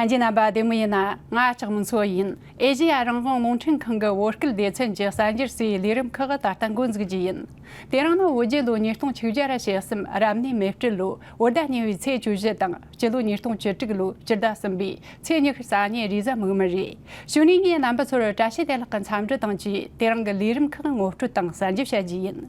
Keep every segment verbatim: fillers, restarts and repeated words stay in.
ལྷན་རྒྱས་རྣམ་པ་བདེ་མོ་ཡིན་ན། ང་ལྕགས་མོ་མཚོ་ཡིན། ཨེ་ཤེ་ཡ་རང་དབང་རླུང་འཕྲིན་ཁང་གི་བོད་སྐད་སྡེ་ཚན་གྱི་གསར་འགྱུར་ཟེར་བའི་ལས་རིམ་ཁག་ད་ལྟ་འགོ་འཛུགས་རྒྱུ་ཡིན། དེ་རིང་ནི་བོད་རྒྱལ་ལོ་ཉིས་སྟོང་བཅུ་བརྒྱ་ར་ཞེ་གསུམ་རབ་གནས་མེ་སྤྲེལ་ལོའི་བོད་ཟླ་གཉིས་པའི་ཚེས་བཅུ་བཞི་དང་། སྤྱི་ལོ་ཉིས་སྟོང་བཅུ་དྲུག་ལོའི་སྤྱི་ཟླ་གསུམ་པའི་ཚེས་ཉི་ཤུ་རྩ་གཉིས་རེས་གཟའ་མིག་དམར་རེད། གཞུག་ནས་ངས་རྣམ་པ་ཚོར་བཀྲ་ཤིས་བདེ་ལེགས་ཀྱི་འཚམས་འདྲི་དང་བཅས། དེ་རིང་གི་ལས་རིམ་ཁག་ངོ་སྤྲོད་དང་གསར་འགྱུར་བྱ་རྒྱུ་ཡིན།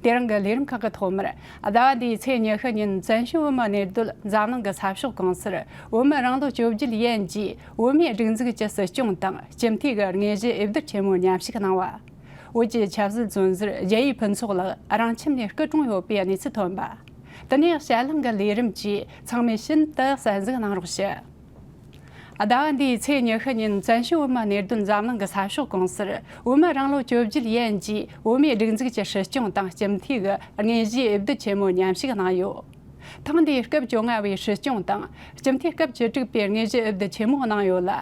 དེ་རིང་གི་ལས་རིམ་ཁག་གི་ཐོག་མར། ཟླ་བ་འདིའི་ཚེས་ཉི་ཤུ་ཉིན་བཙན་བྱོལ་བོད་མིའི་གནས་སྡོད་འཛམ་གླིང་གི་ས་ཕྱོགས་གང་སར་བོད་མི་རང་ལོ་བཅོ་བརྒྱད་ཡན་གྱིས་བོད་མིའི་སྒྲིག་འཛུགས་ཀྱི་སྲིད་སྐྱོང་དང་སྤྱི་འཐུས་ཀྱི་དངོས་གཞིའི་འོས་བསྡུ་ཆེན་མོར་མཉམ་ཞུགས་གནང་བ། བོད་ཀྱི་ཆབ་སྲིད་བཙོན་ཟུར་རྒྱ་ཡེ་ཕུན་ཚོགས་ལགས་རང་ཁྱིམ་ནས་སྐུ་གྲོངས་ཡོད་པའི་གནས་ཚུལ་ཐོན་པ། དེ་ནས་དཔྱད་གླེང་གི་ལས་རིམ་བཅས་ཚང་མས་ཤིན་ཏུ་གསན་གཟིགས་གནང་རོགས་ཞུ། ཟླ་བ་འདིའི་ཚེས་ཉི་ཤུ་ཉིན་བཙན་བྱོལ་བོད་མིའི་གནས་སྡོད་འཛམ་གླིང་གི་ས་ཕྱོགས་གང་སར་བོད་མི་རང་ལོ་བཅོ་བརྒྱད་ཡན་གྱིས་བོད་མིའི་སྒྲིག་འཛུགས་ཀྱི་སྲིད་སྐྱོང་དང་སྤྱི་འཐུས་ཀྱི་དངོས་གཞིའི་འོས་བསྡུ་ཆེན་མོར་མཉམ་ཞུགས་གནང་ཡོད། ཐེངས་འདིའི་སྐབས་བཅོ་ལྔ་བའི་སྲིད་སྐྱོང་དང་སྤྱི་འཐུས་སྐབས་བཅུ་དྲུག་པའི་དངོས་གཞིའི་འོས་བསྡུ་ཆེན་མོ་གནང་ཡོད་ལ།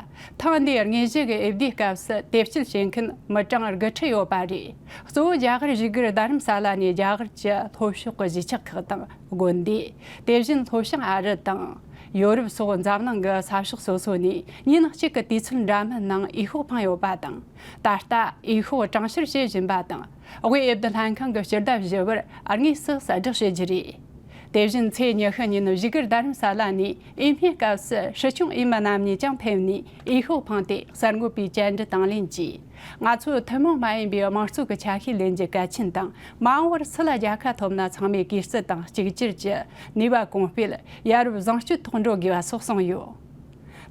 ཐེངས་འདིའི་དངོས་གཞི་གི་འོས་བསྡུའི་སྐབས་སུ་དེབ་སྐྱེལ་བྱེད་མཁན་མི་གྲངས་དགུ་ཁྲི་ཡོད་པ་རེད། གཙོ་བོ་རྒྱ་གར་བཞུགས་སྒར་རྡ་རམ་ས་ལ་ནས་རྒྱ་གར་གྱི་ལྷོ་ཕྱོགས་ཀྱི་གཞིས་ཆགས་ཁག་དང་། དགོན་སྡེ། དེ་བཞིན་ལྷོ་བྱང་ཨ་རི་དང་། ཡོ་རོབ་སོགས་འཛམ་གླིང་གི་ས་ཕྱོགས་སོ་སོ་ནས་ཉིན་གཅིག་གི་དུས་ཚོད་འདྲ་མིན་ནང་འོས་ཤོག་འཕངས་ཡོད་པ་དང་། ད་ལྟ་འོས་ཤོག་གྲངས་བཤེར་བྱེད་བཞིན་པ་དང་། དབུས་འོས་བསྡུ་ལྷན་ཁང་གི་སྤྱི་ཟླ་བཞི་པར་དངོས་སུ་གསལ་བསྒྲགས་བྱེད་རྒྱུ་རེད། དེ་བཞིན་ཚེས་ཉི་ཤུ་ཉིན་བཞུགས་སྒར་རྡ་རམ་ས་ལ་ནས་འོས་མིའི་སྐབས་སུ་སྲིད་སྐྱོང་འོས་མི་རྣམ་གཉིས་ཀྱང་ཕེབས་ནས་འོས་ཤོག་འཕངས་ཏེ་གསར་འགོད་པའི་བཅར་འདྲི་དང་ལེན་གྱིས། ང་ཚོས་ཐུན་མོང་མ་ཡིན་པའི་དམངས་གཙོ་གི་ཆ་ཤས་ལེན་རྒྱུ་གལ་ཆེན་དང་། མ་འོངས་པར་སུ་ལ་རྒྱལ་ཁ་ཐོབ་ན་ཚང་མས་གུས་བརྩི་དང་གཅིག་གྱུར་གྱི་ནུས་པ་གོང་སྤེལ། ཡ་རབས་བཟང་སྤྱོད་ཐོག་འགྲོ་དགོས་པ་སོགས་གསུངས་ཡོད།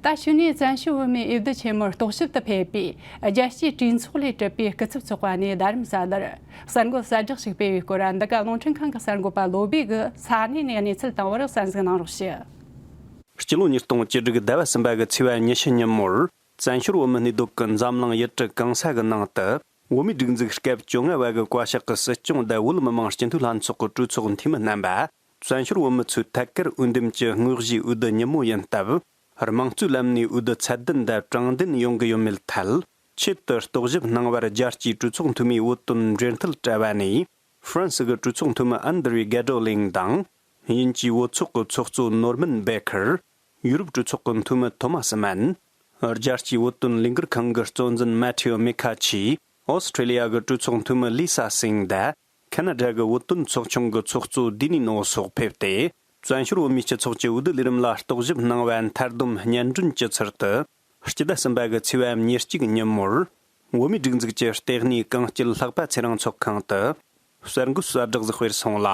ད་གཞུག་ནས་བཙན་བྱོལ་བོད་མིའི་འོས་བསྡུ་ཆེན་མོར་རྟོག་ཞིབ་ཏུ་ཕེབས་པའི་རྒྱལ་སྤྱིའི་གྲོས་ཚོགས་ལས་གྲུབ་པའི་སྐུ་ཚབ་ཚོགས་པ་ནས་རྡ་རམ་ས་ལར་གསར་འགོད་གསལ་བསྒྲགས་ཤིག་སྤེལ་བའི་སྐོར། འདི་ག་རླུང་འཕྲིན་ཁང་གི་གསར་འགོད་པ་བློ་བྷེ་གིས་ས་གནས་ནས་གནས་ཚུལ་བཏང་བར་གསན་གཟིགས་གནང་རོགས་ཞུ། སྤྱི་ལོ་ཉིས་སྟོང་བཅུ་དྲུག་ཟླ་བ་གསུམ་པ་གི་ཚེས་པ་ཉི་ཤུ་ཉིན་མོར། བཙན་བྱོལ་བོད་མིའི་གནས་སྡོད་ཀྱི་འཛམ་གླིང་ཡུལ་གྲུ་གང་ས་གི་ནང་དུ། བོད་མིའི་སྒྲིག་འཛུགས་སྐབས་བཅོ་ལྔ་བ་གི་བཀའ་ཤག་གི་སྲིད་སྐྱོང་དང་བོད་མི་མང་སྤྱི་འཐུས་ལྷན་ཚོགས་ཀྱི་གྲོས་ཚོགས་འཐུས་མི་རྣམ་པ། བཙན་བྱོལ་བོད་མི་ཚོའི་ཐད་ཀར་འོས་འདེམས་ཀྱི་དངོས་གཞིའི་འོས་བསྡུ་ཉིན་མོ་ཡིན་སྟབས། དམངས་གཙོའི་ལམ་ནས་འོས་བསྡུ་ཚད་ལྡན་དང་དྲང་བདེན་ཡོང་གི་ཡོད་མེད་ཐད། ཆེད་དུ་རྟོག་ཞིབ་གནང་བར་རྒྱལ་སྤྱིའི་གྲོས་ཚོགས་འཐུས་མིའི་བོད་དོན་འབྲེལ་མཐུད་དྲ་བ་ནས། ཧྥ་རན་སི་གི་གྲོས་ཚོགས་འཐུས་མི་ཨན་དྲེ་གེ་ཌོ་ལིང་དང་། དབྱིན་ཇིའི་བོད་ཚོགས་ཀྱི་ཚོགས་གཙོ་ནོར་མན་བེ་ཁར། ཡུ་རོབ་གྲོས་ཚོགས་ཀྱི་འཐུས་མི་ཐོ་མ་སི་མན། རྒྱལ་སྤྱིའི་བོད་དོན་ལས་འགུལ་ཁང་གི་གཙོ་འཛིན་མ་ཐེའོ་མེ་ཁ་ཆི། ཨོ་སི་ཁྲེ་ལི་ཡ་གི་གྲོས་ཚོགས་འཐུས་མི་ལི་ས་སིང་དང་། ཁ་ན་ཌ་གི་བོད་དོན་ཚོགས་ཆུང་གི་ཚོགས་གཙོ་དི་ནི་ནོ་སོགས་ཕེབས་ཏེ། བཙན་བྱོལ་བོད་མིའི་སྤྱི་ཚོགས་ཀྱི་འོས་བསྡུ་ལས་རིམ་ལ་རྟོག་ཞིབ་གནང་བ་མཐར་བསྡོམས་སྙན་སྒྲོན་གྱི་ཚུལ་དུ། སྤྱི་ཟླ་གསུམ་པ་གི་ཚེས་པ་ཉེར་གཅིག་ཉིན་མོར། བོད་མིའི་སྒྲིག་འཛུགས་ཀྱི་ལྟེ་གནས་གངས་སྐྱིད་ལྷག་པ་ཚེ་རིང་ཚོགས་ཁང་དུ། གསར་འགོད་གསལ་བསྒྲགས་ཤིག་སྤེལ་སོང་ལ།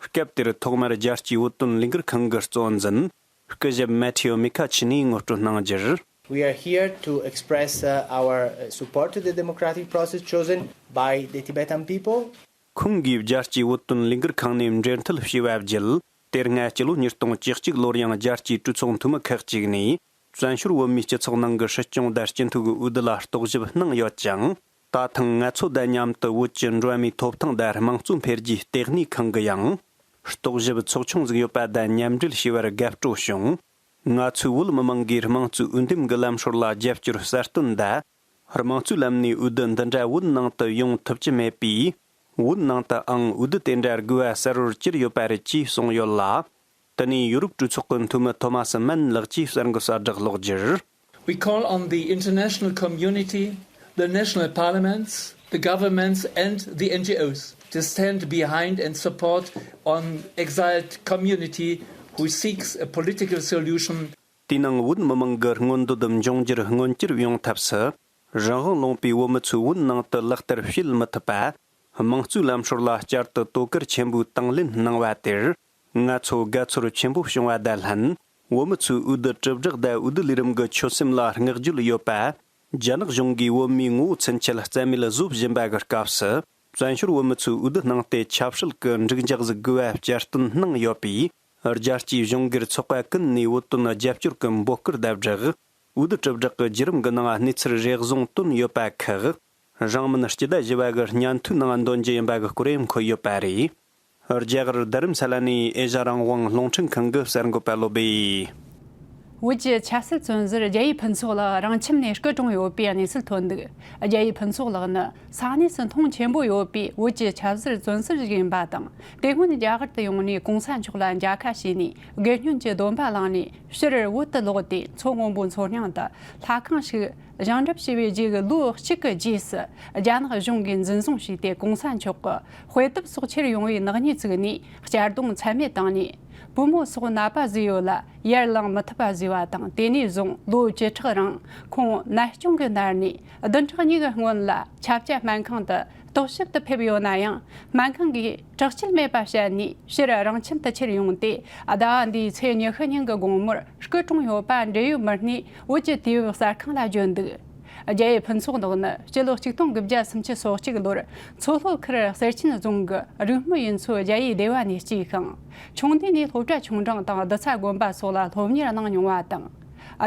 སྐབས་དེར་ཐོག་མར་རྒྱལ་སྤྱིའི་བོད་དོན་ལས་འགུལ་ཁང་གི་གཙོ་འཛིན། སྐུ་ཞབས་མ་ཐེའོ་མེ་ཁ་ཆི་ནས་ངོ་སྤྲོད་གནང་རྒྱུར། We are here to express, uh, our, uh, support to the democratic process chosen by the Tibetan people. ཁོང་གིས་རྒྱལ་སྤྱིའི་བོད་དོན་ལས་འགུལ་ཁང་ནས་འབྲེལ་མཐུད་བྱས་པ་བརྒྱུད། དེ་སྔ་སྤྱི་ལོ་ཉིས་སྟོང་བཅུ་གཅིག་ལོར་ཡང་རྒྱལ་སྤྱིའི་གྲོས་ཚོགས་འཐུས་མི་ཁག་ཅིག་ནས། བཙན་བྱོལ་བོད་མིའི་སྤྱི་ཚོགས་ནང་གི་སྲིད་སྐྱོང་དང་སྤྱི་འཐུས་ཀྱི་འོས་བསྡུ་ལ་རྟོག་ཞིབ་གནང་ཡོད་ཅིང་། ད་ཐེངས་ང་ཚོ་དང་མཉམ་དུ་བོད་ཀྱི་འགྲོ་བ་མིའི་ཐོབ་ཐང་དང་དམངས་གཙོ་འཕེལ་རྒྱས་ལྟེ་གནས་ཁང་གི་ཡང་། རྟོག་ཞིབ་ཚོགས་ཆུང་ཟིག་ཡོད་པ་དང་མཉམ་འབྲེལ་བྱས་པར་དགའ་སྤྲོ་བྱུང་། ང་ཚོས་བོད་མི་མང་གིས་དམངས་གཙོའི་འོས་འདེམས་ཀྱི་ལམ་སྲོལ་ལ་རྒྱབ་སྐྱོར་གསལ་སྟོན་དང་། དམངས་གཙོའི་ལམ་ནས་འོས་བསྡུ་འདི་འདྲ་བོད་ནང་དུ་ཡོང་ཐུབ་ཀྱི་མེད་པས། བོད་ནང་དུའང་འོས་བསྡུ་དེ་འདྲ་དགོས་པ་གསལ་བོར་གྱུར་ཡོད་པ་རེད་ཅེས་གསུངས་ཡོད་ལ། དེ་ནས་ཡུ་རོབ་གྲོས་ཚོགས་ཀྱི་འཐུས་མི་ཐོ་མ་སི་མན་ལགས་ཀྱིས་གསར་འགོད་གསལ་བསྒྲགས་ཀློག་རྒྱུར། We call on the international community, the national parliaments, the governments and the N G Os to stand behind and support an exiled community who seeks a political solution. དེའི་ནང་བོད་མི་མང་གི་མངོན་འདོད་འབྱུང་འགྱུར་མངོན་གྱུར་ཡོང་ཐབས་སུ། རང་དབང་ལུང་པའི་བོད་མི་ཚོས་བོད་ནང་དུ་ལག་བསྟར་བྱེད་མི་ཐུབ་པ། དམངས་གཙོའི་ལམ་སྲོལ་ལ་བསྐྱར་དུ་དོ་ཁུར་ཆེན་པོས་དང་ལེན་གནང་བ་དེར། ང་ཚོ་དགའ་ཚོར་ཆེན་པོ་བྱུང་བ་དང་ལྷན། བོད་མི་ཚོའི་འོས་བསྡུ་དྲིལ་བསྒྲགས་དང་འོས་བསྡུ་ལས་རིམ་གྱི་ཆོད་སེམས་ལ་བསྔགས་བརྗོད་ཡོད་པ། རྒྱ་ནག་གཞུང་གིས་བོད་མིའི་ངོ་བོ་ཚུན་ཆད་རྩ་མེད་བཟོ་བཞིན་པ་གི་སྐབས་སུ། བཙན་བྱོལ་བོད་མི་ཚོས་འོས་བསྡུ་གནང་སྟེ་ཆབ་སྲིད་ཀྱི་འགྲིག་འཇགས་ཟིག་དགོས་པ་བསྐྱར་སྟོན་གནང་ཡོད་པས། རྒྱལ་སྤྱིའི་གཞུང་སྒེར་ཚོགས་པ་ཀུན་ནས་བོད་དོན་རྒྱབ་སྐྱོར་གྱི་འབོད་སྐུལ་དང་སྦྲགས། འོས་བསྡུ་དྲིལ་བསྒྲགས་ཀྱི་བརྒྱུད་རིམ་གྱི་ནང་གནས་ཚུལ་རེ་ཟུང་བཏོན་ཡོད་པ་ཁག་རང་མིན་སྤྱི་ཟླ་བཞི་བ་གི་སྙན་ཐོའི་ནང་འདོན་རྒྱུ་ཡིན་པ་གི་སྐོར་ཡང་འཁོད་ཡོད་པ་རེད། རྒྱ་གར་རྡ་རམ་ས་ལ་ནས་ཨེ་ཤ་རང་དབང་རླུང་འཕྲིན་ཁང་གི་གསར་འགོད་པ་བློ་སྦེ། བོད་ཀྱི་ཆབ་སྲིད་བཙོན་ཟུར་རྒྱ་ཡེ་ཕུན་ཚོགས་ལགས་རང་ཁྱིམ་ནས་སྐུ་གྲོངས་ཡོད་པའི་གནས་ཚུལ་ཐོན་འདུག་རྒྱ་ཡེ་ཕུན་ཚོགས་ལགས་ནི་ས་གནས་སུ་མཐོང་ཆེན་པོ་ཡོད་པའི་བོད་ཀྱི་ཆབ་སྲིད་བཙོན་ཟུར་ཞིག་ཡིན་པ་དང་། དེ་སྔོན་རྒྱ་གར་དུ་ཡོང་ནས་གོང་ས་མཆོག་ལ་མཇལ་ཁ་བྱས་ནས་དགེ་བསྙེན་གྱི་སྡོམ་པ་བླངས་ནས་ཕྱིར་བོད་དུ་ལོག་སྟེ། མཚོ་སྔོན་པོའི་མཚོ་སྙིང་དུ་ལྷ་ཁང་ཞིག་བཞེངས་གྲུབ་བྱས་པའི་རྗེས་ཀྱི་ལོ་གཅིག་གི་རྗེས་སུ། རྒྱ་ནག་གཞུང་གིས་འཛིན་བཟུང་བྱས་ཏེ། གོང་ས་མཆོག་གི་དཔེ་དེབ་སོགས་ཁྱེར་ཡོང་བའི་ནག་ཉེས་བཙུགས་ནས་གཅར་རྡུང་ཚད་མེད་བཏང་ནས། པུས་མོ་སོགས་ན་པ་བཟོས་ཡོད་ལ། ཡར་ལངས་མི་ཐུབ་པ་བཟོས་པ་དང་། དེ་ནས་བཟུང་ལོ་བཅུ་ཕྲག་རིང་ཁོང་ནད་གཅོང་གིས་མནར་ནས། བདུན་ཕྲག་གཉིས་ཀྱི་སྔོན་ལ་ཆབ་ཆ་སྨན་ཁང་དུ་རྟོག་ཞིབ་ཏུ་ཕེབས་ཡོད་ན་ཡང་། སྨན་ཁང་གིས་དྲག་སྐྱེད་མེད་པ་བཤད་ནས། ཕྱིར་རང་ཁྱིམ་དུ་ཁྱེར་ཡོང་སྟེ། ཟླ་བ་འདིའི་ཚེས་ཉི་ཤུ་ཉིན་གྱི་དགོང་མོར་སྐུ་གྲོངས་ཡོད་པ་འབྲེལ་ཡོད་མི་སྣས་བོད་ཀྱི་དུས་བབ་གསར་ཁང་ལ་བརྗོད་འདུག་རྒྱ་ཡེ་ཕུན་ཚོགས་ལགས་ནི་སྤྱི་ལོ་ཆིག་སྟོང་དགུ་བརྒྱ་སུམ་ཅུ་སོ་གཅིག་ལོར་མཚོ་ལྷོ་ཁུལ་གསེར་ཆེན་རྫོང་གི་རིག་སྨོན་ཡུལ་ཚོ་རྒྱ་ཡེ་སྡེ་བ་ནས་སྐྱེས་ཤིང་། ཆུང་དུས་ནས་སློབ་གྲྭ་ཆུང་འབྲིང་དང་རྡུལ་ཚ་དགོན་པ་སོགས་ལ་སློབ་གཉེར་གནང་མྱོང་བ་དང་།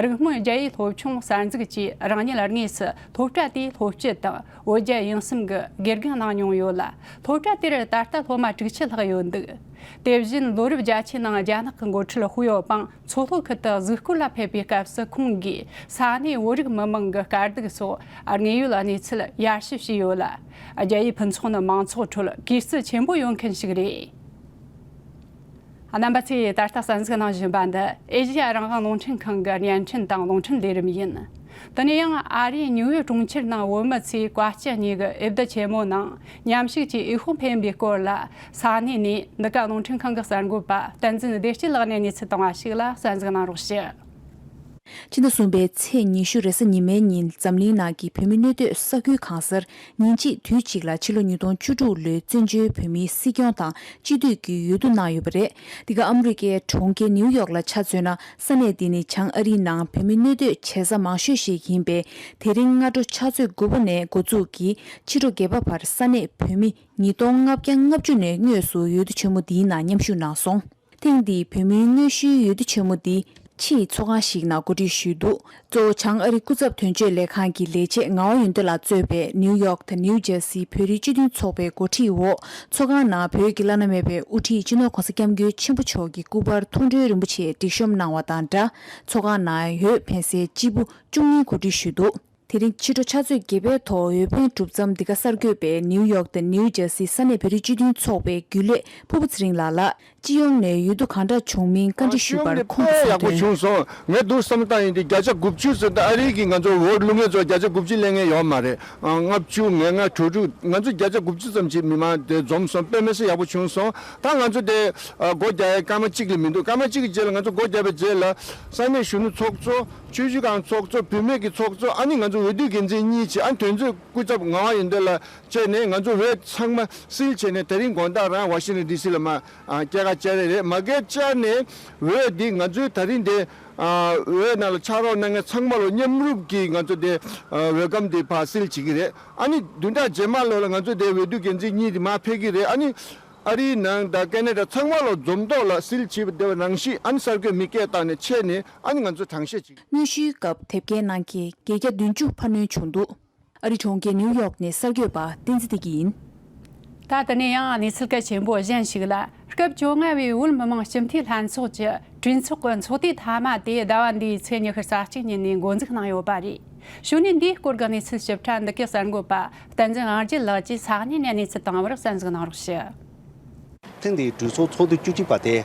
རིག་སྨོན་རྒྱ་ཡེ་སློབ་ཆུང་གསར་འཛུགས་ཀྱིས་རང་ཉིད་དངོས་སུ་སློབ་གྲྭ་དེའི་སློབ་སྤྱི་དང་བོད་རྒྱ་དབྱིན་གསུམ་གྱི་དགེ་རྒན་གནང་མྱོང་ཡོད་ལ། སློབ་གྲྭ་དེར་ད་ལྟ་སློབ་མ་དྲུག་ཅུ་ལྷག་ཡོད་འདུག་དེ་བཞིན་ལོ་རབས་བརྒྱད་ཅུའི་ནང་རྒྱ་ནག་གི་འགོ་ཁྲིད་ཧུའུ་ཡའོ་པང་མཚོ་ལྷོ་ཁུལ་དུ་གཟིགས་སྐོར་ལ་ཕེབས་པའི་སྐབས་སུ། ཁོང་གིས་ས་གནས་བོད་རིགས་མི་མང་གི་དཀའ་སྡུག་སོགས་དངོས་ཡོད་གནས་ཚུལ་ཡར་ཞུ་བྱས་ཡོད་ལ། རྒྱ་ཡེ་ཕུན་ཚོགས་ནི་མང་ཚོགས་ཁྲོད་གུས་བརྩི་ཆེན་པོ་ཡོད་མཁན་ཞིག་རེད། རྣམ་པ་ཚོས་ད་ལྟ་གསན་གཟིགས་གནང་བཞིན་པ་འདི་ཨེ་ཤེ་ཡ་རང་དབང་རླུང་འཕྲིན་ཁང་གི་བརྙན་འཕྲིན་དང་རླུང་འཕྲིན་ལས་རིམ་ཡིན། དེ་ནས་ཡང་ཨ་རིའི་ཉིའུ་ཡོག་གྲོང་ཁྱེར་ནང་བོད་མི་ཚོས་བཀའ་སྤྱི་གཉིས་ཀྱི་འོས་བསྡུ་ཆེན་མོ་ནང་མཉམ་ཞུགས་ཀྱིས་འོས་ཤོག་འཕེན་པའི་སྐོར་ལ། ས་གནས་ནས་འདི་ག་རླུང་འཕྲིན་ཁང་གི་གསར་འགོད་པ་བསྟན་འཛིན་བདེ་སྐྱིད་ལགས་ནས་གནས་ཚུལ་བཏང་བ་ཞིག་ལ་གསན་གཟིགས་གནང་རོགས་ཞུ། ཕྱི་ཟླ་གསུམ་པའི་ཚེས་ཉི་ཤུ་རེས་གཟའ་ཉི་མའི་ཉིན། འཛམ་གླིང་ནང་གི་བོད་མི་གནས་སྡོད་ས་ཁུལ་གང་སར་ཉིན་གཅིག་དུས་གཅིག་ལ་ཕྱི་ལོ་ཉིས་སྟོང་བཅུ་དྲུག་ལོའི་བཙན་བྱོལ་བོད་མིའི་སྲིད་སྐྱོང་དང་སྤྱི་འཐུས་ཀྱི་འོས་བསྡུ་གནང་ཡོད་པ་རེད། འདི་ག་ཨ་མི་རི་ཀའི་གྲོང་ཁྱེར་ནིའུ་ཡོག་ལ་ཆ་མཚོན་ན། ས་གནས་འདི་ནི་བྱང་ཨ་རིའི་ནང་བོད་མི་གནས་སྡོད་བྱེད་ས་མང་ཤོས་ཤིག་ཡིན་པས། དེ་རིང་སྔ་དྲོ་ཕྱག་ཚོད་དགུ་པ་ནས་འགོ་འཛུགས་ཀྱིས་ཕྱི་དྲོ་བརྒྱད་པ་བར་ས་གནས་བོད་མི་ཉིས་སྟོང་ལྔ་བརྒྱ་ལྔ་བཅུ་ནས་དངོས་སུ་འོས་བསྡུ་ཆེན་མོ་འདིའི་ནང་མཉམ་ཞུགས་གནང་སོང་། ཐེངས་འདིའི་བོད་མིའི་དངོས་ཞུའི་འོས་བསྡུ་ཆེན་མོ་འདི་ཕྱིའི་ཚོགས་ཁང་ཞིག་ནང་གོ་སྒྲིག་ཞུས་འདུག་གཙོ་བོ་བྱང་ཨ་རི་སྐུ་ཚབ་དོན་གཅོད་ལས་ཁང་གི་ལས་བྱེད་ངག་དབང་ཡོན་ཏན་ལགས་གཙོས་པའི་ནིའུ་ཡོག་དང་ནིའུ་ཇར་སི་བོད་རིགས་སྤྱི་མཐུན་ཚོགས་པའི་འགོ་ཁྲིད་འོག་ཚོགས་ཁང་ནང་བོད་ཀྱི་བླ་ན་མེད་པའི་དབུ་ཁྲིད་སྤྱི་ནོར་༸གོང་ས་༸སྐྱབས་མགོན་ཆེན་པོ་མཆོག་གི་སྐུ་པར་མཐོང་གྲོལ་རིན་པོ་ཆེ་སྒྲིག་གཤོམ་གནང་བ་དང་སྦྲགས། ཚོགས་ཁང་ནང་འོས་འཕེན་སའི་སྤྱིལ་བུ་བཅུ་གཉིས་གོ་སྒྲིག་ཞུས་འདུག་དེ་རིང་ཕྱི་དྲོ་ཕྱག་ཚོད་བརྒྱད་པའི་ཐོག་འོས་འཕེན་གྲུབ་མཚམས། འདི་ག་གསར་འགོད་པས་ནིའུ་ཡོག་དང་ནིའུ་ཇར་སི་ས་གནས་བོད་རིགས་སྤྱི་མཐུན་ཚོགས་པའི་རྒྱུན་ལས་ཕུར་བུ་ཚེ་རིང་ལགས་ལ། སྤྱི་ཡོངས་ནས་འོས་བསྡུ་གང་འདྲ་བྱུང་མིན་བཀའ་འདྲི་ཞུས་པར། ཁོང་གིས་གསུངས་དོན། ཡག་པོ་བྱུང་སོང་། ངས་འདུག་བསམ་བཏང་ཡིན་དེ་བརྒྱ་ཆ་དགུ་བཅུ་ཟེར་ད་ཨ་རི་གི་ང་ཚོ་འོས་བླུག་མཁན་ཚོ་བརྒྱ་ཆ་དགུ་བཅུ་ལེན་མཁན་ཡོད་མ་རེད། ལྔ་བཅུ་ང་ལྔ་དྲུག་དྲུག་ང་ཚོ་བརྒྱ་ཆ་དགུ་བཅུ་ཙམ་ཅིག་མི་མང་དེ་འཛོམས་སོང་། དཔེ་མི་སྲིད་ཡག་པོ་བྱུང་སོང་། ད་ང་ཚོ་དེ་སྒོ་རྒྱག་ཡའི་སྐར་མ་གཅིག་ལས་མི་འདུག་སྐར་མ་གཅིག་གི་རྗེས་ལ་ང་ཚོ་སྒོ་རྒྱག་པའི་རྗེས་ལ་ས་གནས་གཞོན་ནུ་ཚོགས་གཙོ། ཆུ་བཞི་སྒང་ཚོགས་གཙོ། བུད་མེད་ཀྱི་ཚོགས་གཙོ། ཨ་ནི་ང་ཚོ་འོས་བསྡུ་འགན་འཛིན་གཉིས་བྱས། ཨ་ནི་དོན་གཅོད་སྐུ་ཚབ་ངག་དབང་ཡོན་ཏན་ལགས་བཅས་ནས་ང་ཚོ་འོས་ཚང་མ་སིལ་བྱས་ནས་དེ་རིང་དགོང་དག་རང་ཝ་ཤིང་ཊོན་ཌི་སི་ལ་མར་སྐྱེལ་ཀ་བཅར་རེད། མ་སྐྱེལ་བཅར་ནས་འོས་འདི་ང་ཚོའི་ད་རིང་དེ་འོས་ནང་ལ་ཕྱག་རོགས་གནང་མཁན་ཚང་མ་ལ་མཉམ་རུབ་ཀྱིས་ང་ཚོ་དེ་འོས་སྒམ་དེ་ཕར་སིལ་བྱེད་ཀྱི་རེད། ཨ་ནི་བདུན་ཕྲག་རྗེས་མ་ལོ་ལ་ང་ཚོ་དེ་འོས་བསྡུ་འགན་འཛིན་གཉིས་དེ་མར་ཕེབས་ཀྱི་རེད། ཨ་ནི་ཨ་རིའི་ནང་དང་ཀེ་ན་ཌ་ཚང་མ་ལ་འཛོམས་ཐོག་ལ་སིལ་བྱེད་པ་དེ་བ་ནང་བཞིན། ཨ་ནི་གསར་འགོད་མི་སྐད་བཏང་ནས་ཆད་ནས། ཨ་ནི་ང་ཚོ་གྲངས་བཤེར་བྱེད། དངོས་ཞུའི་སྐབས་དེབ་སྐྱེལ་གནང་མཁན་བརྒྱད་བརྒྱ་བདུན་ཅུ་འཕར་སྣོན་བྱུང་འདུག་ཨ་རི་གྲོང་ཁྱེར་ནིའུ་ཡོག་ནས་གསར་འགོད་པ་བསྟན་འཛིན་བདེ་སྐྱིད་ཡིན། ད་དེ་ནས་ཡང་གནས་ཚུལ་གལ་ཆེན་པོ་གཞན་ཞིག་ལ། སྐབས་བཅོ་ལྔ་བའི་བོད་མི་མང་སྤྱི་འཐུས་ལྷན་ཚོགས་ཀྱི་གྲོས་ཚོགས་ཀྱི་ཚོགས་དུས་མཐའ་མ་དེ་ཟླ་བ་འདིའི་ཚེས་ཉི་ཤུ་རྩ་གཅིག་ཉིན་ནས་འགོ་འཛུགས་གནང་ཡོད་པ་རེད། ཞུ་ནས་འདིའི་སྐོར་གྱི་གནས་ཚུལ་ཞིབ་ཕྲ་འདི་གའི་གསར་འགོད་པ་བསྟན་འཛིན་དབང་རྒྱལ་ལགས་ཀྱིས་ས་གནས་ནས་གནས་ཚུལ་བཏང་བར་གསན་གཟིགས་གནང་རོགས་ཞུ། ཐེངས་འདིའི་གྲོས་ཚོགས་ཚོགས་དུས་བཅུ་གཅིག་པ་དེ་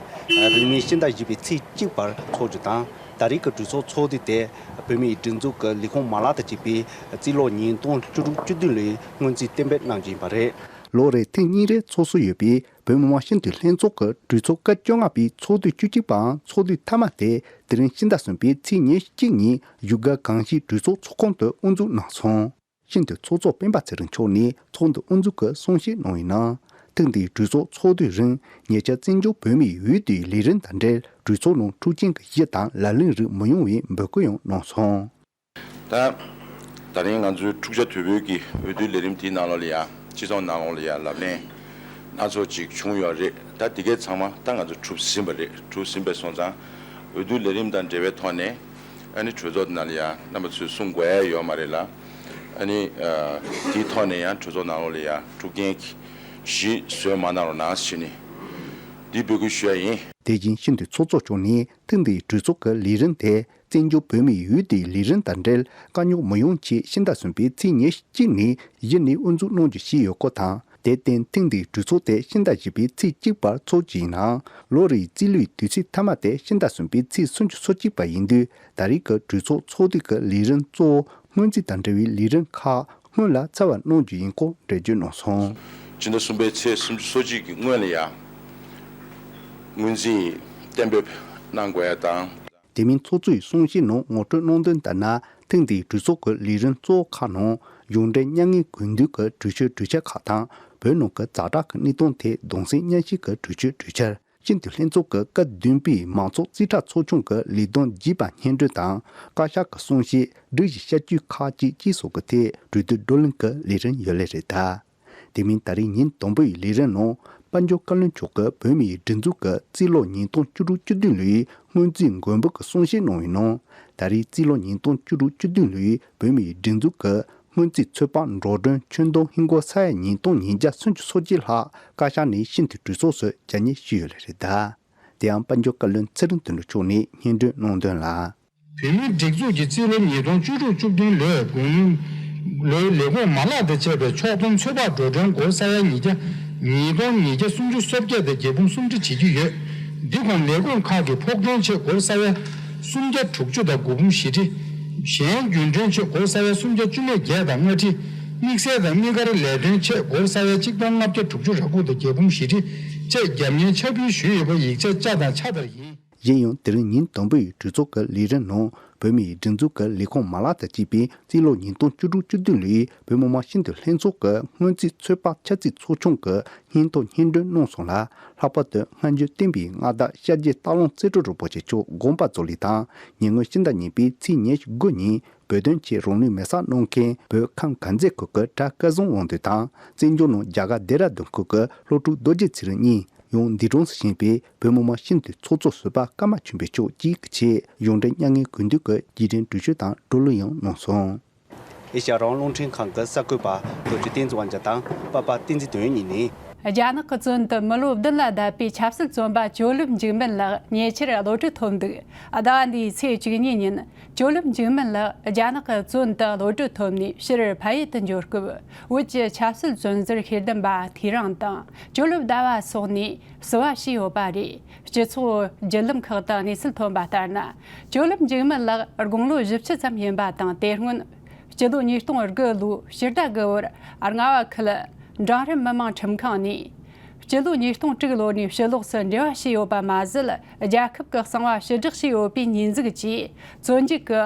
རིང་མིན་ཕྱི་ཟླ་བཞི་པའི་ཚེས་གཅིག་བར་འཚོགས་རྒྱུ་དང་། ད་རེས་ཀྱི་གྲོས་ཚོགས་ཚོགས་དུས་དེ་བོད་མིའི་སྒྲིག་འཛུགས་ཀྱི་ལས་ཁུངས་མ་ལག་དང་བཅས་པའི་རྩིས་ལོ་ཉིས་སྟོང་བཅུ་དྲུག་བཅུ་བདུན་ལོའི་སྔོན་རྩིས་གཏན་འབེབས་གནང་རྒྱུ་ཡིན་པ་རེད། ལོ་རེར་ཐེངས་གཉིས་རེ་འཚོགས་སྲོལ་ཡོད་པའི་བོད་མི་མང་སྤྱི་འཐུས་ལྷན་ཚོགས་ཀྱི་གྲོས་ཚོགས་སྐབས་བཅོ་ལྔ་པའི་ཚོགས་དུས་བཅུ་གཅིག་པའམ་ཚོགས་དུས་མཐའ་མ་དེ་དེ་རིང་ཕྱི་ཟླ་གསུམ་པའི་ཚེས་ཉེར་གཅིག་ཉིན་བཞུགས་སྒར་གངས་སྐྱིད་གྲོས་ཚོགས་ཚོགས་ཁང་དུ་དབུ་འཛུགས་གནང་སོང་། ཤིན་ཏུ་ཚོགས་གཙོ་སྤེན་པ་ཚེ་རིང་མཆོག་ནས་ཚོགས་འདུ་དབུ་འཛུགས་ཀྱི་གསུང་བཤད་གནང་བའི་ནང་། ཐེངས་འདིའི་གྲོས་ཚོགས་ཚོགས་དུས་རིང་ཉེ་ཆར་བཙན་བྱོལ་བོད་མིའི་འོས་བསྡུའི་ལས་རིམ་དང་འབྲེལ་གྲོས་ཚོགས་ནང་འཁྲུག་རྐྱེན་གྱི་གཞི་དང་ལག་ལེན་རིགས་མི་ཡོང་བའི་འབོད་སྐུལ་ཡང་གནང་སོང་། ད་ད་རིང་ང་ཚོའི་འཁྲུག་ཆ་དོད་པོའི་གི་འོས་བསྡུའི་ལས་རིམ་དེའི་ནང་ལོགས་ལ་ཡ་སྤྱི་ཚོགས་ནང་ལོགས་ལ་ཡ་ལབ་གླེང་སྣ་ཚོགས་ཅིག་བྱུང་ཡོད་རེད། ད་དེ་གས་ཚང་མ་ད་ང་ཚོ་གྲུབ་ཟིན་པ་རེད། གྲུབ་ཟིན་པ་སོང་ཙང་འོས་བསྡུའི་ལས་རིམ་དང་འབྲེལ་བའི་ཐོག་ནས། ཨ་ནི་གྲོས་ཚོགས་ནང་ལ་ཡང་རྣམ་པ་ཚོས་གསུང་དགོས་ཡ་ཡོད་མ་རེད་ལ། ཨ་ནི་ཨ་དེའི་ཐོག་ནས་ཡང་གྲོས་ཚོགས་ནང་ལོགས་ལ་ཡང་འཁྲུག་རྐྱེན་གྱི་གཞི་བཟོས་མ་གནང་རོགས་གནང་ཞེས་ནས། འདི་འབོད་སྐུལ་ཞུ་ཡ་ཡིན། དེ་བཞིན་ཤིན་ཏུ་ཚོགས་གཙོ་མཆོག་ནས་ཐེངས་འདིའི་གྲོས་ཚོགས་ཀྱི་ལས་རིམ་དེ་བཙན་བྱོལ་བོད་མིའི་ཡུལ་དེའི་ལས་རིམ་དང་འབྲེལ་དཀའ་རྙོག་མི་ཡོང་ཆེད་ཕྱི་ཟླ་གསུམ་པའི་ཚེས་ཉེར་གཅིག་ནས་གཞི་ནས་དབུ་འཛུགས་གནང་རྒྱུ་ཞིག་ཡོད་སྐོར་དང་། དེར་བརྟེན་ཐེངས་འདིའི་གྲོས་ཚོགས་དེ་ཕྱི་ཟླ་བཞི་པའི་ཚེས་གཅིག་བར་འཚོགས་རྒྱུ་ཡིན་ནའང་ལོ་རེའི་རྩིས་ལོའི་དུས་ཚིགས་མཐའ་མ་དེ་ཕྱི་ཟླ་གསུམ་པའི་ཚེས་སུམ་ཅུ་སོ་གཅིག་པ་ཡིན་དུས། ད་རེས་ཀྱི་གྲོས་ཚོགས་ཚོགས་དུས་ཀྱི་ལས་རིམ་གཙོ་བོ་སྔོན་རྩིས་དང་འབྲེལ་བའི་ལས་རིམ་ཁག་སྔོན་ལ་ཚར་བ་གནང་རྒྱུ་ཡིན་སྐོར་འགྲེལ་བརྗོད་གནང་སོང་། ཕྱི་ཟླ་གསུམ་པའི་ཚེས་སུམ་ཅུ་སོ་གཅིག་གི་སྔོན་ལ་ཡང་སྔོན་རྩིས་གཏན་འབེབས་གནང་དགོས་ཡ་དང་། དེ་མིན་ཚོགས་གཙོ་ཡི་གསུང་བཤད་ནང་ངོ་སྤྲོད་གནང་དོན་ལྟར་ན། ཐེངས་འདིའི་གྲོས་ཚོགས་ཀྱི་ལས་རིམ་གཙོ་བོ་ཁག་ནང་གཞུང་འབྲེལ་མྱ་ངན་གུས་འདུད་ཀྱི་གྲོས་ཆོད་གྲོས་འཆར་ཁག་དང་། བོད་ནང་གི་ཛ་དྲག་གི་གནས་སྟངས་ཐད་གདུང་སེམས་མཉམ་སྐྱེད་ཀྱི་གྲོས་ཆོད་གྲོས་འཆར། ཤིན་ཏུ་ལྷན་ཚོགས་ཀྱི་སྐབས་བདུན་པའི་མང་ཚོགས་རྩིས་ཁྲ་ཚོགས་ཆུང་གི་ལས་དོན་རྒྱས་པ་སྙན་སྒྲོན་དང་། བཀའ་ཤག་གི་གསུང་བཤད། སྒྲིག་གཞི་བསྐྱར་བཅོས་ཁག་བཅས་བཅས་སོགས་ཀྱི་ཐད་གྲོས་བསྡུར་བགྲོ་གླེང་གི་ལས་རིམ་ཡོད་ལེ་རེད་ད། དེ་མིན་ད་རེས་ཉིན་དང་པོའི་ལས་རིམ་ནང་དཔལ་འབྱོར་བཀའ་བློན་མཆོག་གིས་བོད་མིའི་སྒྲིག་འཛུགས་ཀྱི་རྩིས་ལོ་ཉིས་སྟོང་བཅུ་དྲུག་བཅུ་བདུན་ལོའི་སྔོན་རྩིས་མགོན་པོ་གི་གསུང་བཤད་གནང་བའི་ནང་། ད་རེས་རྩིས་ལོ་ཉིས་སྟོང་བཅུ་དྲུག་བཅུ་བདུན་ལོའི་བོད་མིའི་སྒྲིག་འཛུགས་ཀྱི་སྔོན་རྩིས་ཚོད་དཔག་འགྲོ་གྲོན་ཁྱོན་བསྡོམས་ཧིན་སྒོར་ས་ཡ་ཉིས་སྟོང་ཉིས་བརྒྱ་སུམ་ཅུ་སོ་གཅིག་ལྷག་བཀའ་ཤག་ནས་ཤིན་ཏུ་གྲོས་ཚོགས་སུ་བཅར་ཉན་ཞུས་ཡོད་ལེ་རེད་ད། དེ་ཡང་དཔལ་འབྱོར་བཀའ་བློན་ཚེ་རིང་དོན་གྲུབ་མཆོག་ནས་སྙན་སྒྲོན་གནང་དོན་ལ། བོད་མིའི་སྒྲིག་འཛུགས་ཀྱི་རྩིས་ལོ་ཉིས་སྟོང་བཅུ་དྲུག་བཅུ་བདུན་ལོའི་དགུང་ལོའི་ལས་ཁུངས་མ་ལག་དང་བཅས་པའི་ཕྱོགས་བསྡོམས་ཚོད་དཔག་འགྲོ་གྲོན་སྒོར་ས་ཡ་ཉིས་བརྒྱ། ཉིས་སྟོང་ཉིས་བརྒྱ་སུམ་ཅུ་སོ་བརྒྱད་དང་བརྒྱད་འབུམ་སུམ་ཁྲི་བྱེད་ཀྱི་ཡོད། འདི་གོང་ལས་ཁུངས་ཁག་གི་ཕོགས་གྲོན་ཆེད་སྒོར་ས་ཡ་སུམ་བརྒྱ་དྲུག་ཅུ་དང་དགུ་འབུམ་བཞི་ཁྲི། གཞན་རྒྱུན་གྲོན་ཆེད་སྒོར་ས་ཡ་སུམ་བརྒྱ་བཅུ་མེད་བརྒྱད་དང་ལྔ་ཁྲི། དམིགས་བསལ་དང་དམིགས་བཀར་ལས་དོན་ཆེད་སྒོར་ས་ཡ་གཅིག་སྟོང་ལྔ་བརྒྱ་དྲུག་ཅུ་རེ་དགུ་དང་བརྒྱད་འབུམ་བཞི་ཁྲི་བཅས་རྒྱབ་གཉེར་ཕྱག་ཕུལ་ཞུས་ཡོད་པ་ཡིག་ཆ་བཅའ་དང་ཆ་ལྟར་ཡིན། གཞན་ཡང་དེ་རིང་ཉིན་དང་པོའི་གྲོས་ཚོགས་ཀྱི་ལས་རིམ་ནང་བོད་མིའི་སྒྲིག་འཛུགས་ཀྱི་ལས་ཁུངས་མ་ལག་དང་བཅས་པའི་རྩིས་ལོ་ཉིས་སྟོང་བཅུ་དྲུག་བཅུ་བདུན་ལོའི་བོད་མི་མང་སྤྱི་འཐུས་ལྷན་ཚོགས་ཀྱི་སྔོན་རྩིས་ཚོད་དཔག་འཆར་རྩིས་ཚོགས་ཆུང་གི་སྙན་ཐོ་སྙན་སྒྲོན་གནང་སོང་ལ། ལྷག་པར་དུ་སྔ་འགྱུར་བསྟན་པའི་མངའ་བདག་ཤར་རྒྱས་སྟག་ལུང་རྩེ་སྤྲུལ་རིན་པོ་ཆེ་མཆོག་དགོངས་པ་རྫོགས་ལུགས་དང་། ཉེ་སྔོན་ཕྱི་ཟླ་གཉིས་པའི་ཚེས་ཉེར་དགུ་ཉིན་བོད་དོན་ཆེད་རང་ལུས་མེར་སྲེག་གནང་མཁན་བོད་ཁམས་དཀར་མཛེས་ཁུལ་གྱི་གྲྭ་སྐལ་བཟང་དབང་འདུས་དང་། བཙན་བྱོལ་ནང་རྒྱ་གར་ལྡེ་ར་ལྡུན་ཁུལ་གྱི་སློབ་ཕྲུག་རྡོ་རྗེ་ཚེ་རིང་གཉིས། ཡང་འདས་གྲོངས་སུ་ཕྱིན་པའི་བོད་མི་མང་སྤྱི་འཐུས་ཚོགས་གཙོ་ཟུར་པ་ཀརྨ་ཆོས་འཕེལ་མཆོག་བཅས་ཀྱི་ཆེད་གཞུང་འབྲེལ་མྱ་ངན་གུས་འདུད་ཀྱི་རྗེས་དྲན་གྲོས་ཆོད་དང་བགྲོ་གླེང་ཡང་གནང་སོང་། ཨེ་ཤ་ཡ་རང་དབང་རླུང་འཕྲིན་ཁང་གི་གསར་འགོད་པ་རྡོ་རྗེ་བསྟན་འཛིན་དབང་རྒྱལ་དང་པ་པ་བསྟན་འཛིན་དོན་གཉིས་ནས། རྒྱ་ནག་གི་བཙོན་དུ་མི་ལོ་བདུན་ལ་བསྡད་པའི་ཆབ་སྲིད་བཙོན་པ་ཇོ་ལིབ་འཇིགས་མེད་ལགས་ཉེ་ཆར་གློད་གྲོལ་ཐོབ་འདུག་ཟླ་བ་འདིའི་ཚེས་བཅུ་གཉིས་ཉིན། ཇོ་ལིབ་འཇིགས་མེད་ལགས་རྒྱ་ནག་གི་བཙོན་དུ་གློད་གྲོལ་ཐོབ་ནས་ཕྱིར་ཕ་ཡུལ་དུ་འབྱོར་སྐབས། བོད་ཀྱི་ཆབ་སྲིད་བཙོན་ཟུར་ཤེས་ལྡན་པ་ཐེ་རང་དང་ཇོ་ལིབ་ཟླ་བ་སོགས་ནས་བསུ་བ་ཞུས་ཡོད་པ་རེད། སྤྱི་ཚོགས་བརྒྱུད་ལམ་ཁག་ཏུ་གནས་ཚུལ་ཐོན་པ་ལྟར་ན། ཇོ་ལིབ་འཇིགས་མེད་ལགས་དགུང་ལོ་བཞི་བཅུ་ཙམ་ཡིན་པ་དང་། དེ་སྔོན་སྤྱི་ལོ་ཉིས་སྟོང་དགུ་ལོའི་ཕྱི་ཟླ་དགུ་པར་རྔ་བ་ཁུལ་འབྲིང་རིམ་མི་དམངས་ཁྲིམས་ཁང་ནས། སྤྱི་ལོ་ཉིས་སྟོང་དྲུག་ལོ་ནས་ཕྱི་ལོགས་སུ་འབྲེལ་བ་བྱས་ཡོད་པ་མ་ཟད། རྒྱལ་ཁབ་ཀྱི་གསང་བ་ཕྱིར་བསྒྲགས་བྱས་ཡོད་པའི་ཉེས་འཛུགས་ཀྱིས་བཙོན་འཇུག་གི་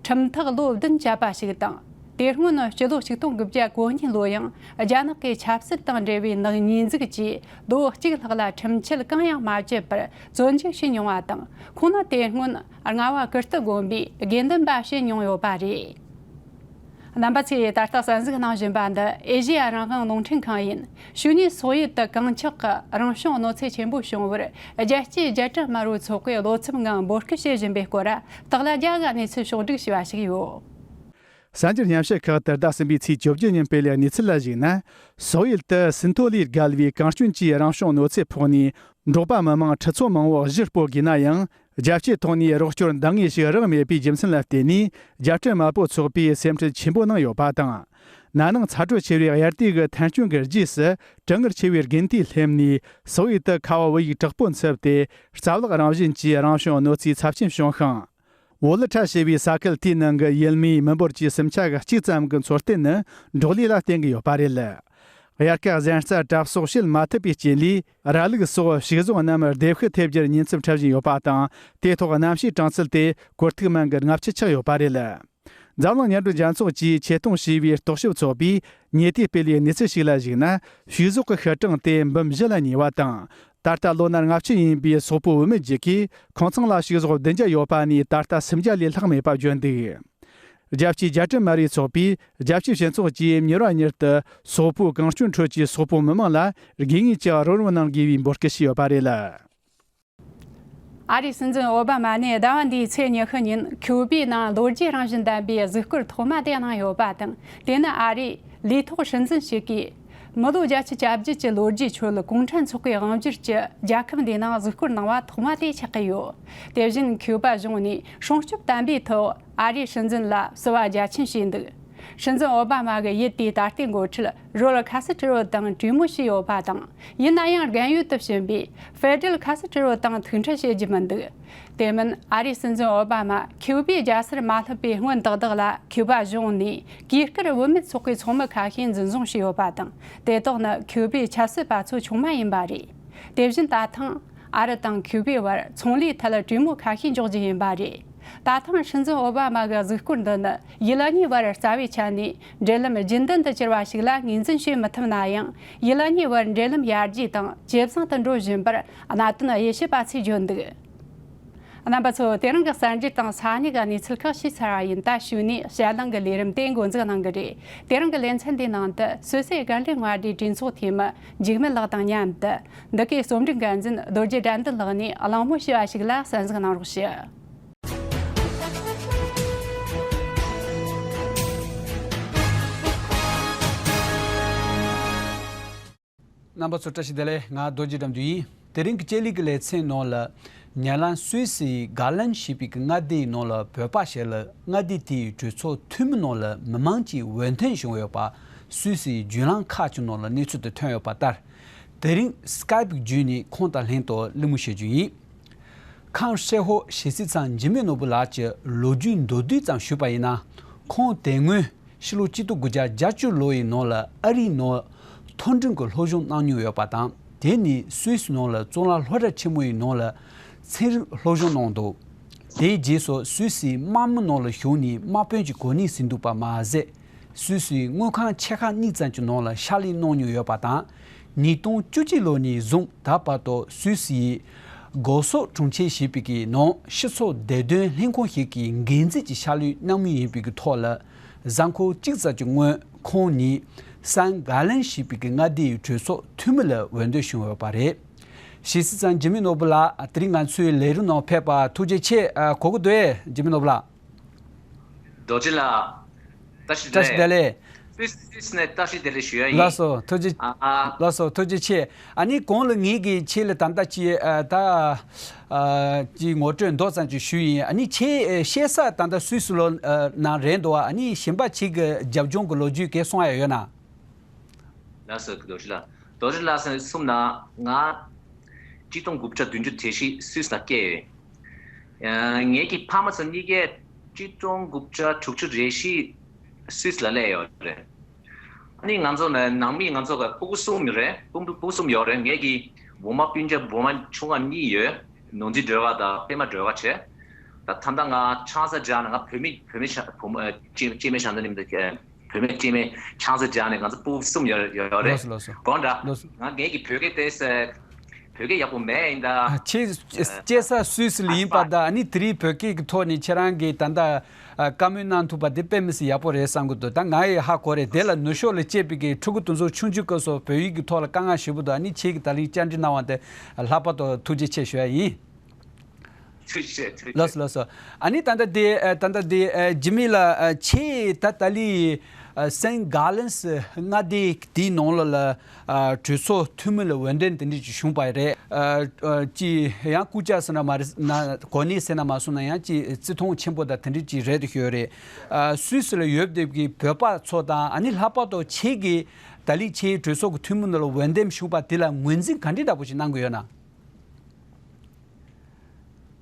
ཁྲིམས་ཐག་ལོ་བདུན་བཅད་པ་ཞིག་དང་། དེ་སྔོན་སྤྱི་ལོ་ཆིག་སྟོང་དགུ་བརྒྱ་གོ་གཉིས་ལོ་ཡང་རྒྱ་ནག་གི་ཆབ་སྲིད་དང་འབྲེལ་བའི་ནག་ཉེས་འཛུགས་ཀྱིས་ལོ་གཅིག་ལྷག་ལ་ཁྲིམས་ཆད་གང་ཡང་མ་བཅད་པར་བཙོན་འཇུག་བྱས་མྱོང་བ་དང་། ཁོང་ནི་དེ་སྔོན་རྔ་བ་ཀིརྟི་དགོན་པའི་དགེ་འདུན་པ་བྱས་མྱོང་ཡོད་པ་རེད། རྣམ་པ་ཚོས་ད་ལྟ་གསན་གཟིགས་གནང་བཞིན་པ་འདི་ཨེ་ཤེ་ཡ་རང་དབང་རླུང་འཕྲིན་ཁང་ཡིན། ཕྱི་ཉིན་སོག་ཡུལ་དུ་གངས་འཁྱག་གི་རང་བྱུང་གནོད་འཚེ་ཆེན་པོ་བྱུང་བར་རྒྱལ་སྤྱིའི་རྒྱལ་སྤྱི་དམར་པོའི་ཚོགས་པས་བློ་འཚབ་ངང་འབོད་སྐུལ་བྱེད་བཞིན་པའི་སྐོར། སྟག་ལྷ་རྒྱལ་གྱིས་གནས་ཚུལ་ཕྱོགས་བསྒྲིགས་ཞུས་པ་ཞིག་ཡོད། གསར་འགྱུར་ཉམས་ཞིབ་ཁག་ཏུ་ཟླ་གསུམ་པའི་ཚེས་བཅོ་བརྒྱད་ཉིན་སྤེལ་བའི་གནས་ཚུལ་ལ་གཞིགས་ན། སོག་ཡུལ་དུ་སིན་ཐོ་ལིར་བརྒལ་བའི་གངས་སྐྱོན་གྱིས་རང་བྱུང་གནོད་འཚེ་ཕོག་ནས། འབྲོག་པ་མི་མང་ཁྲི་ཚོ་མང་པོ་གཞིས་སྤོ་དགོས་ན་ཡང་། རྒྱལ་སྤྱིའི་ཐོག་ནས་རོགས་སྐྱོར་འདང་ངེས་ཤིག་རག་མེད་པའི་རྒྱུ་མཚན་ལ་བརྟེན་ནས། རྒྱལ་སྤྱིའི་དམར་པོ་ཚོགས་པས་སེམས་ཁྲལ་ཆེན་པོ་གནང་ཡོད་པ་དང་། ན་ནིང་ཚ་དྲོད་ཆེ་བའི་དབྱར་དུས་ཀྱི་ཐན་སྐྱོན་གྱི་རྗེས་སུ། གྲང་ངར་ཆེ་བའི་དགུན་དུས་སླེབས་ནས། སོག་ཡུལ་དུ་ཁ་བ་བུ་ཡུག་དྲག་པོ་འཚུབས་ཏེ། རྩ་བརླག་རང་བཞིན་གྱིས་རང་བྱུང་གནོད་འཚེ་ཚབས་ཆེན་བྱུང་ཞིང་། ཝོ་ལི་ཁྲ་ཞེས་པའི་ས་ཁུལ་དེའི་ནང་གི་ཡུལ་མིའི་མི་འབོར་གྱི་སུམ་ཆ་གཅིག་ཙམ་གྱི་འཚོ་རྟེན་ནི་འབྲོག་ལས་ལ་བརྟེན་གྱི་ཡོད་པ་རེད། དབྱར་ཁ་གཟན་རྩྭ་གྲབས་གསོག་བྱེད་མ་ཐུབ་པའི་རྐྱེན་ལས། ར་ལུག་སོགས་ཕྱུགས་ཟོག་རྣམས་སྡེབ་ཤུད་ཐེབས་རྒྱུར་ཉེན་ཚབས་འཕྲད་བཞིན་ཡོད་པ་དང་། དེའི་ཐོག་གནམ་གཤིས་གྲང་ཚད་དེ་གོར་ཐིག་མང་གི་ལྔ་བཅུ་ཆགས་ཡོད་པ་རེད། འཛམ་གླིང་མཉམ་འབྲེལ་རྒྱལ་ཚོགས་ཀྱིས་ཆེད་གཏོང་བྱས་པའི་རྟོག་ཞིབ་ཚོགས་པས་ཉེ་དུས་སྤེལ་བའི་གནས་ཚུལ་ཞིག་ལ་གཞིགས་ན། ཕྱུགས་ཟོག་གི་ཤི་གྲངས་དེ་འབུམ་བཞི་ལ་ཉེ་བ་དང་། ད་ལྟ་ལོ་ན་ལྔ་བཅུ་ཡིན་པའི་སོག་པོ་བུད་མེད་ཅིག་གིས་ཁོང་ཚང་ལ་ཕྱུགས་ཟོག་བདུན་བརྒྱ་ཡོད་པ་ནས་ད་ལྟ་སུམ་བརྒྱ་ལས་ལྷག་མེད་པ་བརྗོད་འདུག། རྒྱལ་སྤྱིའི་རྒྱལ་སྤྱིའི་དམར་པོའི་ཚོགས་པས་རྒྱལ་སྤྱིའི་སྤྱི་ཚོགས་ཀྱིས་མྱུར་བ་མྱུར་དུ་སོག་པོའི་གངས་སྐྱོན་ཁྲོད་ཀྱི་སོག་པོ་མི་མང་ལ་དགོས་ངེས་ཀྱི་རོགས་རམ་གནང་དགོས་པའི་འབོད་སྐུལ་ཞུས་ཡོད་པ་རེད། ཨ་རིའི་སྲིད་འཛིན་ཨོ་བྷ་མ་ནས་ཟླ་བ་འདིའི་ཚེས་ཉི་ཤུ་ཉིན་ཁྱུ་པའི་ནང་ལོ་རྒྱུས་རང་བཞིན་ལྡན་པའི་གཟིགས་སྐོར་ཐོག་མ་དེ་གནང་ཡོད་པ་དང་། དེ་ནི་ཨ་རིའི་ལས་ཐོག་སྲིད་འཛིན་ཞིག་གིས་ མི་ལོ་བརྒྱད་ཅུ་གྱ་བརྒྱད་ཀྱི་ལོ་རྒྱུས་ཁྲོད་གུང་ཁྲན་ཚོགས་པའི་དབང་སྒྱུར་གྱིས་རྒྱལ་ཁབ་འདིའི་ནང་གཟིགས་སྐོར་གནང་བ་ཐོག་མ་དེ་ཆགས་ཀྱི་ཡོད། དེ་བཞིན་ཁིའུ་པ་གཞུང་ནས་སྲུང་སྐྱོབ་དམ་པའི་ཐོག་ཨ་རིའི་སྲིད་འཛིན་ལ་བསུ་བ་རྒྱ་ཆེན་བྱས་འདུག། སྲིད་འཛིན་ཨོ་བྷ་མ་གི་ཡུལ་དེའི་ད་ལྟའི་འགོ་ཁྲིད་རོལ་ཁ་སི་ཏྲི་རོ་དང་གྲོས་མོལ་བྱས་ཡོད་པ་དང་། ཡིན་ན་ཡང་རྒན་ཡོལ་དུ་ཕྱིན་པའི་ཧྥེ་ཌེལ་ཁ་སི་ཏྲི་རོ་དང་ཐུག་འཕྲད་བྱེད་རྒྱུ་མི་འདུག། དེ་མིན་ཨ་རིའི་སྲིད་འཛིན་ཨོ་བྷ་མ་ཁིའུ་པའི་རྒྱལ་སར་མ་སླེབས་པའི་སྔོན་ཏག་ཏག་ལ་ཁིའུ་པ་གཞུང་ནས་གུས་དཀར་བུད་མེད་ཚོགས་པའི་ཚོགས་མི་ཁ་ཤས་འཛིན་བཟུང་བྱས་ཡོད་པ་དང་། དེ་དག་ནི་ཁིའུ་པའི་ཆབ་སྲིད་པ་ཚོ་ཆུང་མ་ཡིན་པ་རེད། དེ་བཞིན་ད་ཐེངས་ཨ་རི་དང་ཁིའུ་པའི་བར་ཚོང་ལས་ཐད་གྲོས་མོལ་ཁ་ཤས་འཇོག་རྒྱུ་ཡིན་པ་རེད། ད་ཐེངས་སྲིད་འཛིན་ཨོ་བྷ་མ་གི་གཟིགས་སྐོར་འདི་ནི་ཡུལ་གཉིས་བར་རྩ་བའི་ཆ་ནས་འབྲེལ་ལམ་རྒྱུན་ལྡན་དུ་གྱུར་བ་ཞིག་ལ་ངོས་འཛིན་བྱེད་མི་ཐུབ་ན་ཡང་། ཡུལ་གཉིས་བར་འབྲེལ་ལམ་ཡར་རྒྱས་དང་ཇེ་བཟང་དུ་འགྲོ་བཞིན་པར་གནད་དོན་དབྱེ་ཞིབ་པ་ཚོས་བརྗོད་འདུག། རྣམ་པ་ཚོ། དེ་རིང་གི་གསར་འགྱུར་དང་ས་གནས་ཀྱི་གནས་ཚུལ་ཁག་ཞིག་ཚར་བ་ཡིན། ད་གཞུག་ནས་དཔྱད་གླེང་གི་ལས་རིམ་དེ་འགོ་འཛུགས་གནང་གི་རེད། དེ་རིང་གི་ལེ་ཚན་འདིའི་ནང་དུ་སུད་སིའི་དགའ་ལྡན་མངའ་སྡེའི་གྲོས་ཚོགས་འཐུས་མི་འཇིགས་མེད་ལགས་དང་མཉམ་དུ། འདི་གའི་རྩོམ་སྒྲིག་འགན་འཛིན་རྡོ་རྗེ་དགྲ་འདུལ་ལགས་ནས་གླེང་མོལ་ཞུ་བ་ཞིག་ལ་གསན་གཟིགས་གནང་རོགས་ཞུ། རྣམ་པ་ཚོ་བཀྲ་ཤིས་བདེ་ལེགས། ང་རྡོ་རྗེ་དགྲ་འདུལ་ཡིན། དེ་རིང་གི་ལྕགས་ལེབ་ཀྱི་ལེ་ཚན་ནང་ལ། ཉེ་ལམ་སུད་སིའི་གྷ་ལན་ཞེས་པའི་གི་མངའ་སྡེའི་ནང་ལ་བོད་པ་ཞིག་ལ་མངའ་སྡེ་དེའི་གྲོས་ཚོགས་འཐུས་མི་ནང་ལ་མི་མང་གཅིག་འོས་འདེམས་བྱུང་ཡོད་པ། སུད་སིའི་བརྒྱུད་ལམ་ཁག་ཅིག་ནང་ལ་གནས་ཚུལ་དེ་ཐོན་ཡོད་པ་ལྟར། དེ་རིང་སི་ཀའི་པི་བརྒྱུད་ནས་ཁོང་དང་ལྷན་དུ་གླེང་མོལ་བྱེད་རྒྱུ་ཡིན། ཁམས་སྲས་ཧོ་ཞེ་སི་ཚང་འཇིགས་མེད་ནོར་བུ་ལགས་ཀྱི་ལོ་རྒྱུས་མདོར་བསྡུས་ཙམ་ཞུས་པ་ཡིན་ན། ཁོང་དེ་སྔོན་ཕྱི་ལོ་གཅིག་སྟོང་དགུ་བརྒྱ་བརྒྱད་ཅུ་ལོ་ཡི་ནང་ལ་ཨ་རིའི་ནང་མཐོ་འབྲིང་གི་སློབ་སྦྱོང་གནང་མྱོང་ཡོད་པ་དང་། དེ་ནས་སུད་སི་ནང་ལ་གཙུག་ལག་སློབ་གྲྭ་ཆེན་མོ་ཡི་ནང་ལ་ཚན་རིག་སློབ་སྦྱོང་གནང་འདུག། དེའི་རྗེས་སུ་སུད་སིའི་དམག་མི་ནང་ལ་ཞུགས་ནས་དམག་དཔོན་གྱི་གོ་གནས་ཟིན་འདུག་པ་མ་ཟད། སུད་སིའི་དངུལ་ཁང་ཆེ་ཁག་གཉིས་ཙམ་གྱི་ནང་ལ་ཕྱག་ལས་གནང་མྱོང་ཡོད་པ་དང་། ཉིས་སྟོང་བཅུ་གཅིག་ལོ་ནས་བཟུང་ད་བར་དུ་སུད་སིའི་གོ་སོག་གྲོང་ཁྱེར་ཞེས་པའི་གི་ནང་སྤྱི་ཚོགས་བདེ་དོན་ལྷན་ཁང་ཞིག་གི་འགན་འཛིན་གྱི་ཕྱག་ལས་གནང་མུས་ཡིན་པའི་གི་ཐོག་ལ། གཟའ་འཁོར་གཅིག་ཙམ་གྱི་སྔོན་ཁོང་ནི་སན་གྷ་ལན་ཞེས་པའི་གི་མངའ་སྡེའི་གྲོས་ཚོགས་འཐུས་མི་ལ་འོས་འདེམས་བྱུང་ཡོད་པ་རེད། ཞེ་སི་ཚང་འཇིགས་མེད་ནོར་བུ་ལགས། དེ་རིང་ང་ཚོའི་ལས་རིམ་ནང་ཕེབས་པ་ཐུགས་རྗེ་ཆེ། ཨ། གོ་གི་འདུག་ཨེ། འཇིགས་མེད་ནོར་བུ་ལགས། རྡོ་རྗེ་ལགས། བཀྲ་ཤིས་བཀྲ་ཤིས་བདེ་ལེགས། སུད་སི་ནས་བཀྲ་ཤིས་བདེ་ལེགས་ཞུ་ཡ་ཡིན། ལགས་སོ། ཐུགས་རྗེ། ཨ་ཨ། ལགས་སོ། ཐུགས་རྗེ་ཆེ། ཨ་ནི་གོང་ལ་ངེད་ཀྱིས་ཁྱེད་ལ་ད་ལྟ་ཅིག་ཨ། ད་ཨ། ཅིག་ངོ་སྤྲོད་མདོ་ཙམ་ཅིག་ཞུས་ཡིན། ཨ་ནི་ཁྱེད་ཨ། གཤེགས་ས་ད་ལྟ་སུད་སི་ལོ་ཨ། ནང་རེད་འདུག་ཨ། ཨ་ནི་གཞན་པ་ཁྱེད་ཀྱི་རྒྱབ་ལྗོངས་ཀྱི་ལོ་རྒྱུས་གང་གསུང་ཡ་ཡོད་ན། ལགས་སོ། རྡོ་རྗེ་ལགས། རྡོ་རྗེ་ལགས་གསུངས་ན། ང་གཅིག་སྟོང་དགུ་བརྒྱ་བདུན་ཅུ་དེ་བཞིན་སུད་སི་ལ་སྐྱེས་ཡོད། ཨ། ངེད་ཀྱི་ཕ་མ་ཚོ་གཉིས་ཀས་གཅིག་སྟོང་དགུ་བརྒྱ་དྲུག་ཅུ་རེ་བཞི་སུད་སི་ལ་སླེབས་ཡོད་རེད། ཨ་ནི་ང་ཚོ་ནི་ནང་མི་ང་ཚོ་ག་ཕྲུ་གུ་གསུམ་རེད། ཕྲུ་གུ་ཕྲུ་གུ་གསུམ་ཡོད་རེད། ངེད་ཀྱི་བུ་མོ་སྤུན་ཀྱག་བུ་མོ་ཆུང་བ་གཉིས་ཡོད། ནོར་འཛིན་སྒྲོལ་དཀར་དང་པད་མ་སྒྲོལ་དཀར་བྱས། ད་ད་ལྟ་ང་ཆང་ས་སྦྱར་ནས་ང་བོད་མི་བོད་མི་ཆ་བུ་མོ་ཨ། སྐྱེ་སྐྱེ་དམན་ཆང་ས་ནི་མི་འདུག། བུད་མེད་སྐྱེ་དམན་ཆང་ས་སྦྱར་ནས་ང་ཚོ་ཕྲུ་གུ་གསུམ་ཡོད་ཡོད་རེད། ལགས་སོ། ལགས་སོ། དགོངས་དག། ལགས་སོ། ང་ངེད་ཀྱི་བོད་སྐད་དེ་ས་བོད་སྐད་ཡག་པོ་མེད་ཡིན་ད། ཨ། ཁྱེད་སྐྱེས་ས་སུད་སི་ལ་ཡིན་པ་དང་། ཨ་ནི་དེ་རིང་བོད་སྐད་ཀྱི་ཐོག་ནས་ཁྱེད་རང་གིས་ད་ལྟ་ཨ། བཀའ་མོལ་གནང་ཐུབ་པ་དེ་དཔེ་མི་སྲིད་ཡག་པོ་རེད་བསམ་གྱི་འདུག། ད་ང་ཡི་ཧ་གོ་རེད། དེ་ལ་ནུབ་ཕྱོགས་ལ་སྐྱེས་པའི་གི་ཕྲུ་གུ་དེ་ཚོ་ཆུང་ཆུང་སྐབས་སུ་བོད་ཡིག་གི་ཐོག་ལ་དཀའ་ངལ་ཞེ་པོ་འདུག། ཨ་ནི་ཁྱེད་ཀྱིས་ད་རིང་བཅར་འདྲི་གནང་བ་དེ་ལྷག་པར་དུ་ཐུགས་རྗེ་ཆེ་ཞུ་ཡ་ཡིན། ཐུགས་རྗེ་ཆེ། ཐུགས་རྗེ་ཆེ། ལགས་སོ། ལགས་སོ། ཨ་ནི་ད་ལྟ་དེ་ཨ། ད་ལྟ་དེ་ཨ། འཇིགས་མེད་ལགས། ཨ། ཁྱེད་ད་ལྟ་ལི་ཨ། སན་གྷ་ལན་སི་མངའ་སྡེ་དེའི་ནང་ལོགས་ལ་ཨ། གྲོས་ཚོགས་འཐུས་མི་ལ་འོས་འདེམས་དེ་འདྲ་ཅིག་བྱུང་པ་རེད། ཨ། ཨ། ཅིག་ཡང་སྐུ་ཕྱྭ་ཟེར་ན་མ་རེད་ན། གོ་གནས་ཟེར་ན་མ་སོང་ན་ཡང་ཅིག་བརྩི་མཐོང་ཆེན་པོ་དང་དེ་འདྲ་ཅིག་རེད་དུ་ཤོད་རེད། ཨ། སུད་སི་ལ་ཡོད་བསྡད་ཀྱི་བོད་པ་ཚོ་དང་། ཨ་ནི་ལྷག་པར་དུ་ཁྱེད་ཀྱིས་ད་ལི་ཁྱེད་གྲོས་ཚོགས་ཀྱི་འཐུས་མི་ནང་ལ་འོས་འདེམས་བྱུང་པ་དེ་ལ་ངོས་འཛིན་ག་འདྲ་འདྲ་པོ་ཞིག་གནང་གི་ཡོད་ན།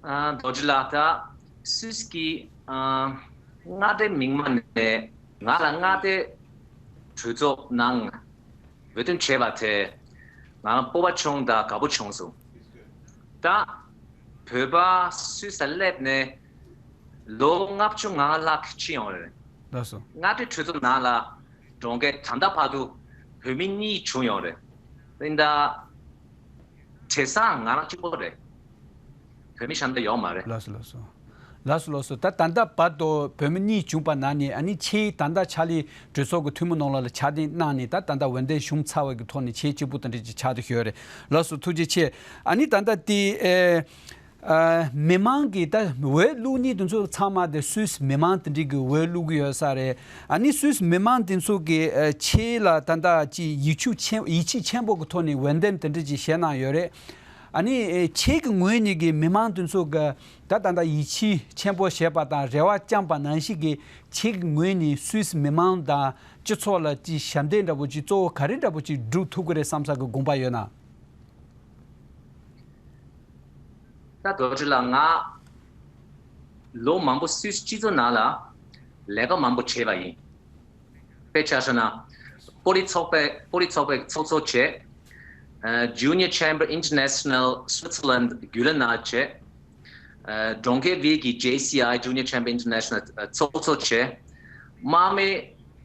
ཨ། རྡོ་རྗེ་ལགས། ད་སུད་སི་གི་ཨ། མངའ་སྡེ་མི་མང་ནས་ང་ལ་མངའ་སྡེ་གྲོས་ཚོགས་ནང་འོས་འདེམས་བྱས་པ་དེ་ང་སྤོབས་པ་བྱུང་དང་དགའ་པོ་བྱུང་སོང་། ད་བོད་པ་སུད་སི་ལ་སླེབས་ནས་ལོ་ལྔ་བཅུ་ང་ལྔ་ལྷག་ཕྱིན་ཡོང་རེད། ལགས་སོ། མངའ་སྡེ་གྲོས་ཚོགས་ནང་ལ་གྲོངས་མཁན་ད་ལྟ་བར་དུ་བོད་མི་གཉིས་བྱུང་ཡོང་རེད། ཡིན་ད། བྲེལ་ས་ང་རང་གཅིག་པོ་རེད། བོད་མི་གཞན་དག་ཡོད་མ་རེད། ལགས་སོ། ལགས་སོ། ལགས་སོ། ལགས་སོ། ད་ད་ལྟ་བར་དུ་བོད་མི་གཉིས་བྱུང་པ་ནང་ནས། ཨ་ནི་ཁྱེད་ད་ལྟ་ཕྱག་ལས་གྲོས་ཚོགས་ཀྱི་འཐུས་མི་ནང་ལོགས་ལ་ཕྱག་ལས་གནང་ནས། ད་ད་ལྟ་འོས་འདེམས་བྱུང་ཚར་བ་གི་ཐོག་ནས་ཁྱེད་གཅིག་པུ་དེ་འདྲ་ཅིག་ཆགས་བསྡད་ཡོད་རེད། ལགས་སོ། ཐུགས་རྗེ་ཆེ། ཨ་ནི་ད་ལྟ་དེ་ཨེ། ཨ། མི་མང་གིས་ད་འོས་བླུག་མཁན་དེ་ཚོ་ཚང་མ་དེ་སུད་སི་མི་མང་དེ་འདྲས་ཀྱིས་འོས་བླུག་གི་ཡོད་ས་རེད། ཨ་ནི་སུད་སི་མི་མང་དེ་ཚོ་གིས་ཨ། ཁྱེད་ལ་ད་ལྟ་ཅིག་ཡིད་ཆེས་ཆེན་ཡིད་ཆེས་ཆེན་པོ་གི་ཐོག་ནས་འོས་འདེམས་དེ་འདྲས་ཅིག་བྱས་གནང་ཡོད་རེད། ཨ་ནི་ཨེ། ཁྱེད་ཀྱི་ངོས་ནས་ཀྱི་མི་མང་དེ་ཚོ་གི་ད་ད་ལྟ་ཡིད་ཆེས་ཆེན་པོ་བྱས་པ་དང་རེ་བ་བཅངས་པ་ནང་བཞིན་གྱི་ཁྱེད་ཀྱི་ངོས་ནས་སུད་སི་མི་མང་དང་སྤྱི་ཚོགས་ལ་ཅིག་ཞབས་འདེགས་འདྲ་པོ་ཅིག་གཙོ་བོ་ག་རེ་འདྲ་པོ་ཅིག་སྒྲུབ་ཐུབ་ཀྱི་རེད་བསམ་ས་གི་དགོངས་པ་ཡོད་ན། ད་རྡོ་རྗེ་ལགས། ང་ལོ་མང་པོ་སུད་སི་སྤྱི་ཚོགས་ནང་ལ་ལས་ཀ་མང་པོ་བྱས་པ་ཡིན། དཔེ་ཆ་བཞག་ན། པོ་ལི་ཚོགས་པའི་པོ་ལི་ཚོགས་པའི་ཚོགས་གཙོ་བྱས། ཨ། Junior Chamber International Switzerland རྒྱུན་ལས་ནང་བྱས། ཨ། གྲོང་ཁྱེར་ཝིལ་གྱི་J C I Junior Chamber International ཚོགས་གཙོ་བྱས། དམག་མི་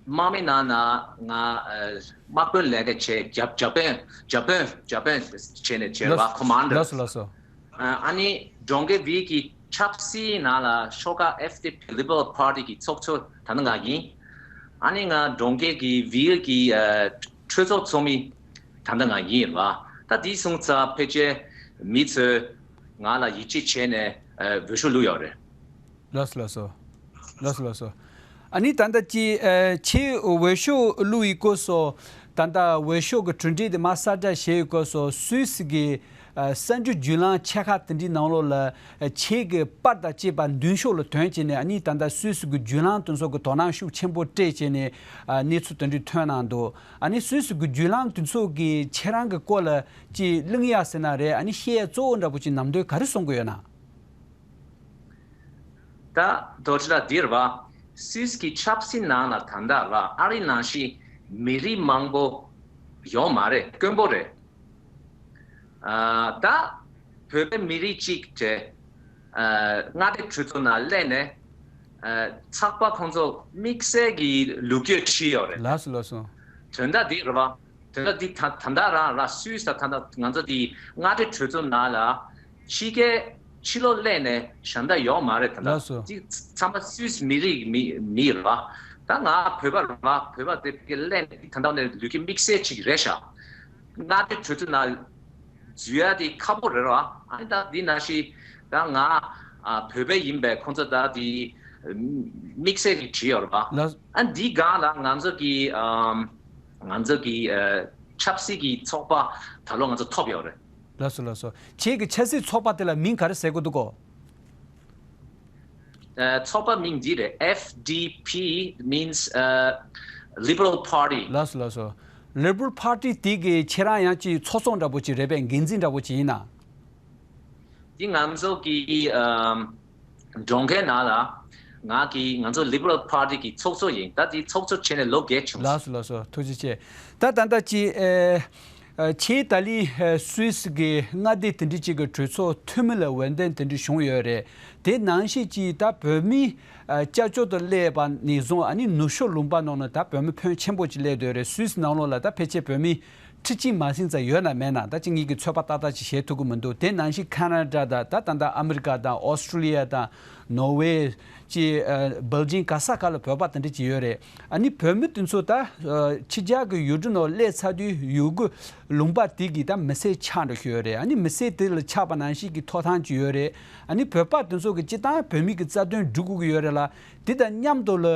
དམག་མི་ནང་ན་ང་ཨ། དམག་དཔོན་ལས་ཀ་བྱས། བརྒྱ་བརྒྱ་དཔོན་བརྒྱ་དཔོན་བརྒྱ་དཔོན་བྱས་ནས་བྱས་པ། ལགས་སོ། Commander། ལགས་སོ། ལགས་སོ། ཨ། ཨ་ནི་གྲོང་ཁྱེར་ཝིལ་གྱི་ཆབ་སྲིད་ནང་ལ་ཤོག་ཁག་F D P Liberal Party གི་ཚོགས་གཙོ་ད་ནི་ང་ཡིན། ཨ་ནི་ང་གྲོང་ཁྱེར་གྱི་ཝིལ་གྱི་ཨ། གྲོས་ཚོགས་ཚོགས་མི་ད་ནི་ང་ཡིན་རེད་བ། ད་དེ་སོང་ཙང་ཕལ་ཆེར་མི་ཚོས་ང་ལ་ཡིད་ཆེས་བྱས་ནས་ཨ། འོས་ཤོག་བླུགས་ཡོད་རེད། ལགས་སོ། ལགས་སོ། ལགས་སོ། ལགས་སོ། ཨ་ནི་ད་ལྟ་ཅི་ཨ། ཁྱེད་འོས་ཤོག་བླུགས་ཡི་སྐབས་སུ། ད་ལྟ་འོས་ཤོག་གི་གྲུབ་འབྲས་དེ་མར་གསལ་བསྒྲགས་བྱས་ཡི་སྐབས་སུ་སུད་སི་གི་ཨ། གསར་འགྱུར་བརྒྱུད་ལམ་ཆེ་ཁག་དེ་འདྲའི་ནང་ལོགས་ལ་ཨ། ཁྱེད་ཀྱི་པར་དང་བཅས་པ་མདུན་ཤོག་ལ་ཐོན་བྱས་ནས། ཨ་ནི་ད་ལྟ་སུད་སི་གི་བརྒྱུད་ལམ་དེ་ཚོ་གི་དོ་སྣང་ཤུགས་ཆེན་པོ་སྤྲད་བྱས་ནས་ཨ། གནས་ཚུལ་དེ་འདྲ་ཐོན་གནང་འདུག་ཨ་ནི་སུད་སི་གི་བརྒྱུད་ལམ་དེ་ཚོ་གིས་ཁྱེད་རང་གི་སྐོར་ལ་ཅིག་གླེང་ཡག་ཟེར་ན་རེད། ཨ་ནི་བཤད་ཡག་གཙོ་བོ་འདྲ་པོ་ཅིག་ནམ་དུས་ག་རེ་གསུང་གི་ཡོད་ན། ད་རྡོ་རྗེ་ལགས་འདི་རེད་བ། སུད་སི་གི་ཆབ་སྲིད་ནང་ལ་ད་ལྟ་ར་ཨ་རི་ནང་བཞིན་མི་རིགས་མང་པོ་ཡོད་མ་རེད། དཀོན་པོ་རེད། ཨ། ད་བོད་པའི་མི་རིགས་གཅིག་དེ་ཨ། མངའ་སྡེ་གྲོས་ཚོགས་ནང་སླེབས་ནས་ཨ། ཚགས་པར་ཁོང་ཚོ་དམིགས་བསལ་གྱི་ལོ་རྒྱུས་བྲིས་ཡོད་རེད། ལགས་སོ། ལགས་སོ། དོན་དག་འདི་རེད་བ། དོན་དག་འདི་ད་ད་ལྟ་རང་ར་སུད་སི་ད་ད་ང་ཚོ་འདི་མངའ་སྡེ་གྲོས་ཚོགས་ནང་ལ་ཕྱི་རྒྱལ་ཕྱི་ལོགས་སླེབས་ནས་ཞབས་འདེགས་ཡོད་མ་རེད། ད་ལྟ་ལགས་སོ། འདི་ཚང་མ་སུད་སི་མི་རིགས་མི་མི་རེད་བ། ད་ང་བོད་པ་རེད་བ། བོད་པ་དེ་ཕ་གིར་སླེབས་ནས་ད་ལྟ་ནས་ལོ་རྒྱུས་དམིགས་བསལ་ཅིག་རེད་ཤག་མངའ་སྡེ་གྲོས་ཚོགས་ནང་འཛུལ་ཡ་དེ་ཁག་པོ་རེད་བ། ཨ་ནི་ད་འདི་ནང་བཞིན་ད་ང་ཨ་བོད་པ་ཡིན་པས་ཁོང་ཚོ་ད་འདི་དམིགས་བསལ་གྱི་བྲིས་ཡོད་རེད་བ། ལགས། ཨ་འདི་སྒང་ལ་ང་ཚོ་གི་ཨམ། ང་ཚོ་གི་ཨ། ཆབ་སྲིད་ཀྱི་ཚོགས་པ་ད་ལོ་ང་ཚོ་ཐོབ་ཡོད་རེད། ལགས་སོ། ལགས་སོ། ཁྱེད་ཀྱི་ཆབ་སྲིད་ཚོགས་པ་དེ་ལ་མིང་ག་རེ་ཟེར་གྱི་འདུག་གོ། ཨ། ཚོགས་པ་མིང་འདི་རེད། F D P means ཨ། Liberal Party། ལགས་སོ། ལགས་སོ། Liberal Party དེ་གི་ཁྱེད་རང་ཡང་ཅིག་ཚོགས་གཙོ་འདྲ་པོ་ཅིག་རེད་པས། འགན་འཛིན་འདྲ་པོ་ཅིག་ཡིན་ན། འདི་ང་ཚོ་གི་ཨམ། གྲོང་ཁྱེར་ནང་ལ་ང་གི་ང་ཚོ་Liberal Party གི་ཚོགས་གཙོ་ཡིན། ད་འདི་ཚོགས་གཙོ་བྱས་ནས་ལོ་བརྒྱད་བྱུང་། ལགས་སོ། ལགས་སོ། ཐུགས་རྗེ་ཆེ། ད་ད་ལྟ་ཅི་ཨེ། ཨེ། ཁྱེད་ད་ལི་ཨེ། སུད་སི་གི་མངའ་སྡེ་དེ་འདྲ་ཅིག་གི་གྲོས་ཚོགས་འཐུས་མི་ལ་འོས་འདེམས་དེ་འདྲ་བྱུང་ཡོད་རེད། དེ་ནང་བཞིན་ཅིག་ད་བོད་མི་ཨེ། སྐྱབས་བཅོལ་དུ་སླེབས་པ་ནས་བཟུང་ཨ་ནི་ནུབ་ཕྱོགས་ལུང་པ་ནང་ན་ད་བོད་མི་ཕོན་ཆེན་པོ་ཅིག་སླེབས་བསྡད་ཡོད་རེད། སུད་སི་ནང་ལོགས་ལ་ད་ཕལ་ཆེར་བོད་མི་ཁྲི་གཅིག་མ་ཟིན་ཙམ་ཡོད་ན་མེད་ན་ད་ཅི་ངེད་ཀྱིས་ཚོད་དཔག་ཏག་ཏག་ཅིག་བྱེད་ཐུབ་ཀྱི་མི་འདུག་དེ་ནང་བཞིན་ཁ་ན་ཌ་དང་ད་ད་ལྟ་ཨ་མི་རི་ཀ་དང་ཨོ་སི་ཊེ་ལི་ཡ་དང་ནོར་ཝེ་ཅི་ཨ། སྦེལ་ཇིང་ག་ས་ག་ལ་བོད་པ་དེ་འདྲ་ཅིག་ཡོད་རེད། ཨ་ནི་བོད་མི་དེ་ཚོ་ད་ཨ། ཕྱི་རྒྱལ་གྱི་ཡུལ་གྲུ་ནང་སླེབས་ཚར་དུས་ཡུལ་གྱི་ལུང་པ་དེ་གི་ད་མི་སེར་ཆགས་འགྲོ་གི་ཡོད་རེད། ཨ་ནི་མི་སེར་དེ་ལ་ཆགས་པ་ནང་བཞིན་གྱི་ཐོབ་ཐང་ཅིག་ཡོད་རེད། ཨ་ནི་བོད་པ་དེ་ཚོ་གི་སྤྱིར་བཏང་བོད་མི་གི་རྩ་དོན་སྒྲུབ་དགོས་ཀྱི་ཡོད་རེད་ལ། དེ་དང་མཉམ་དུ་ལ་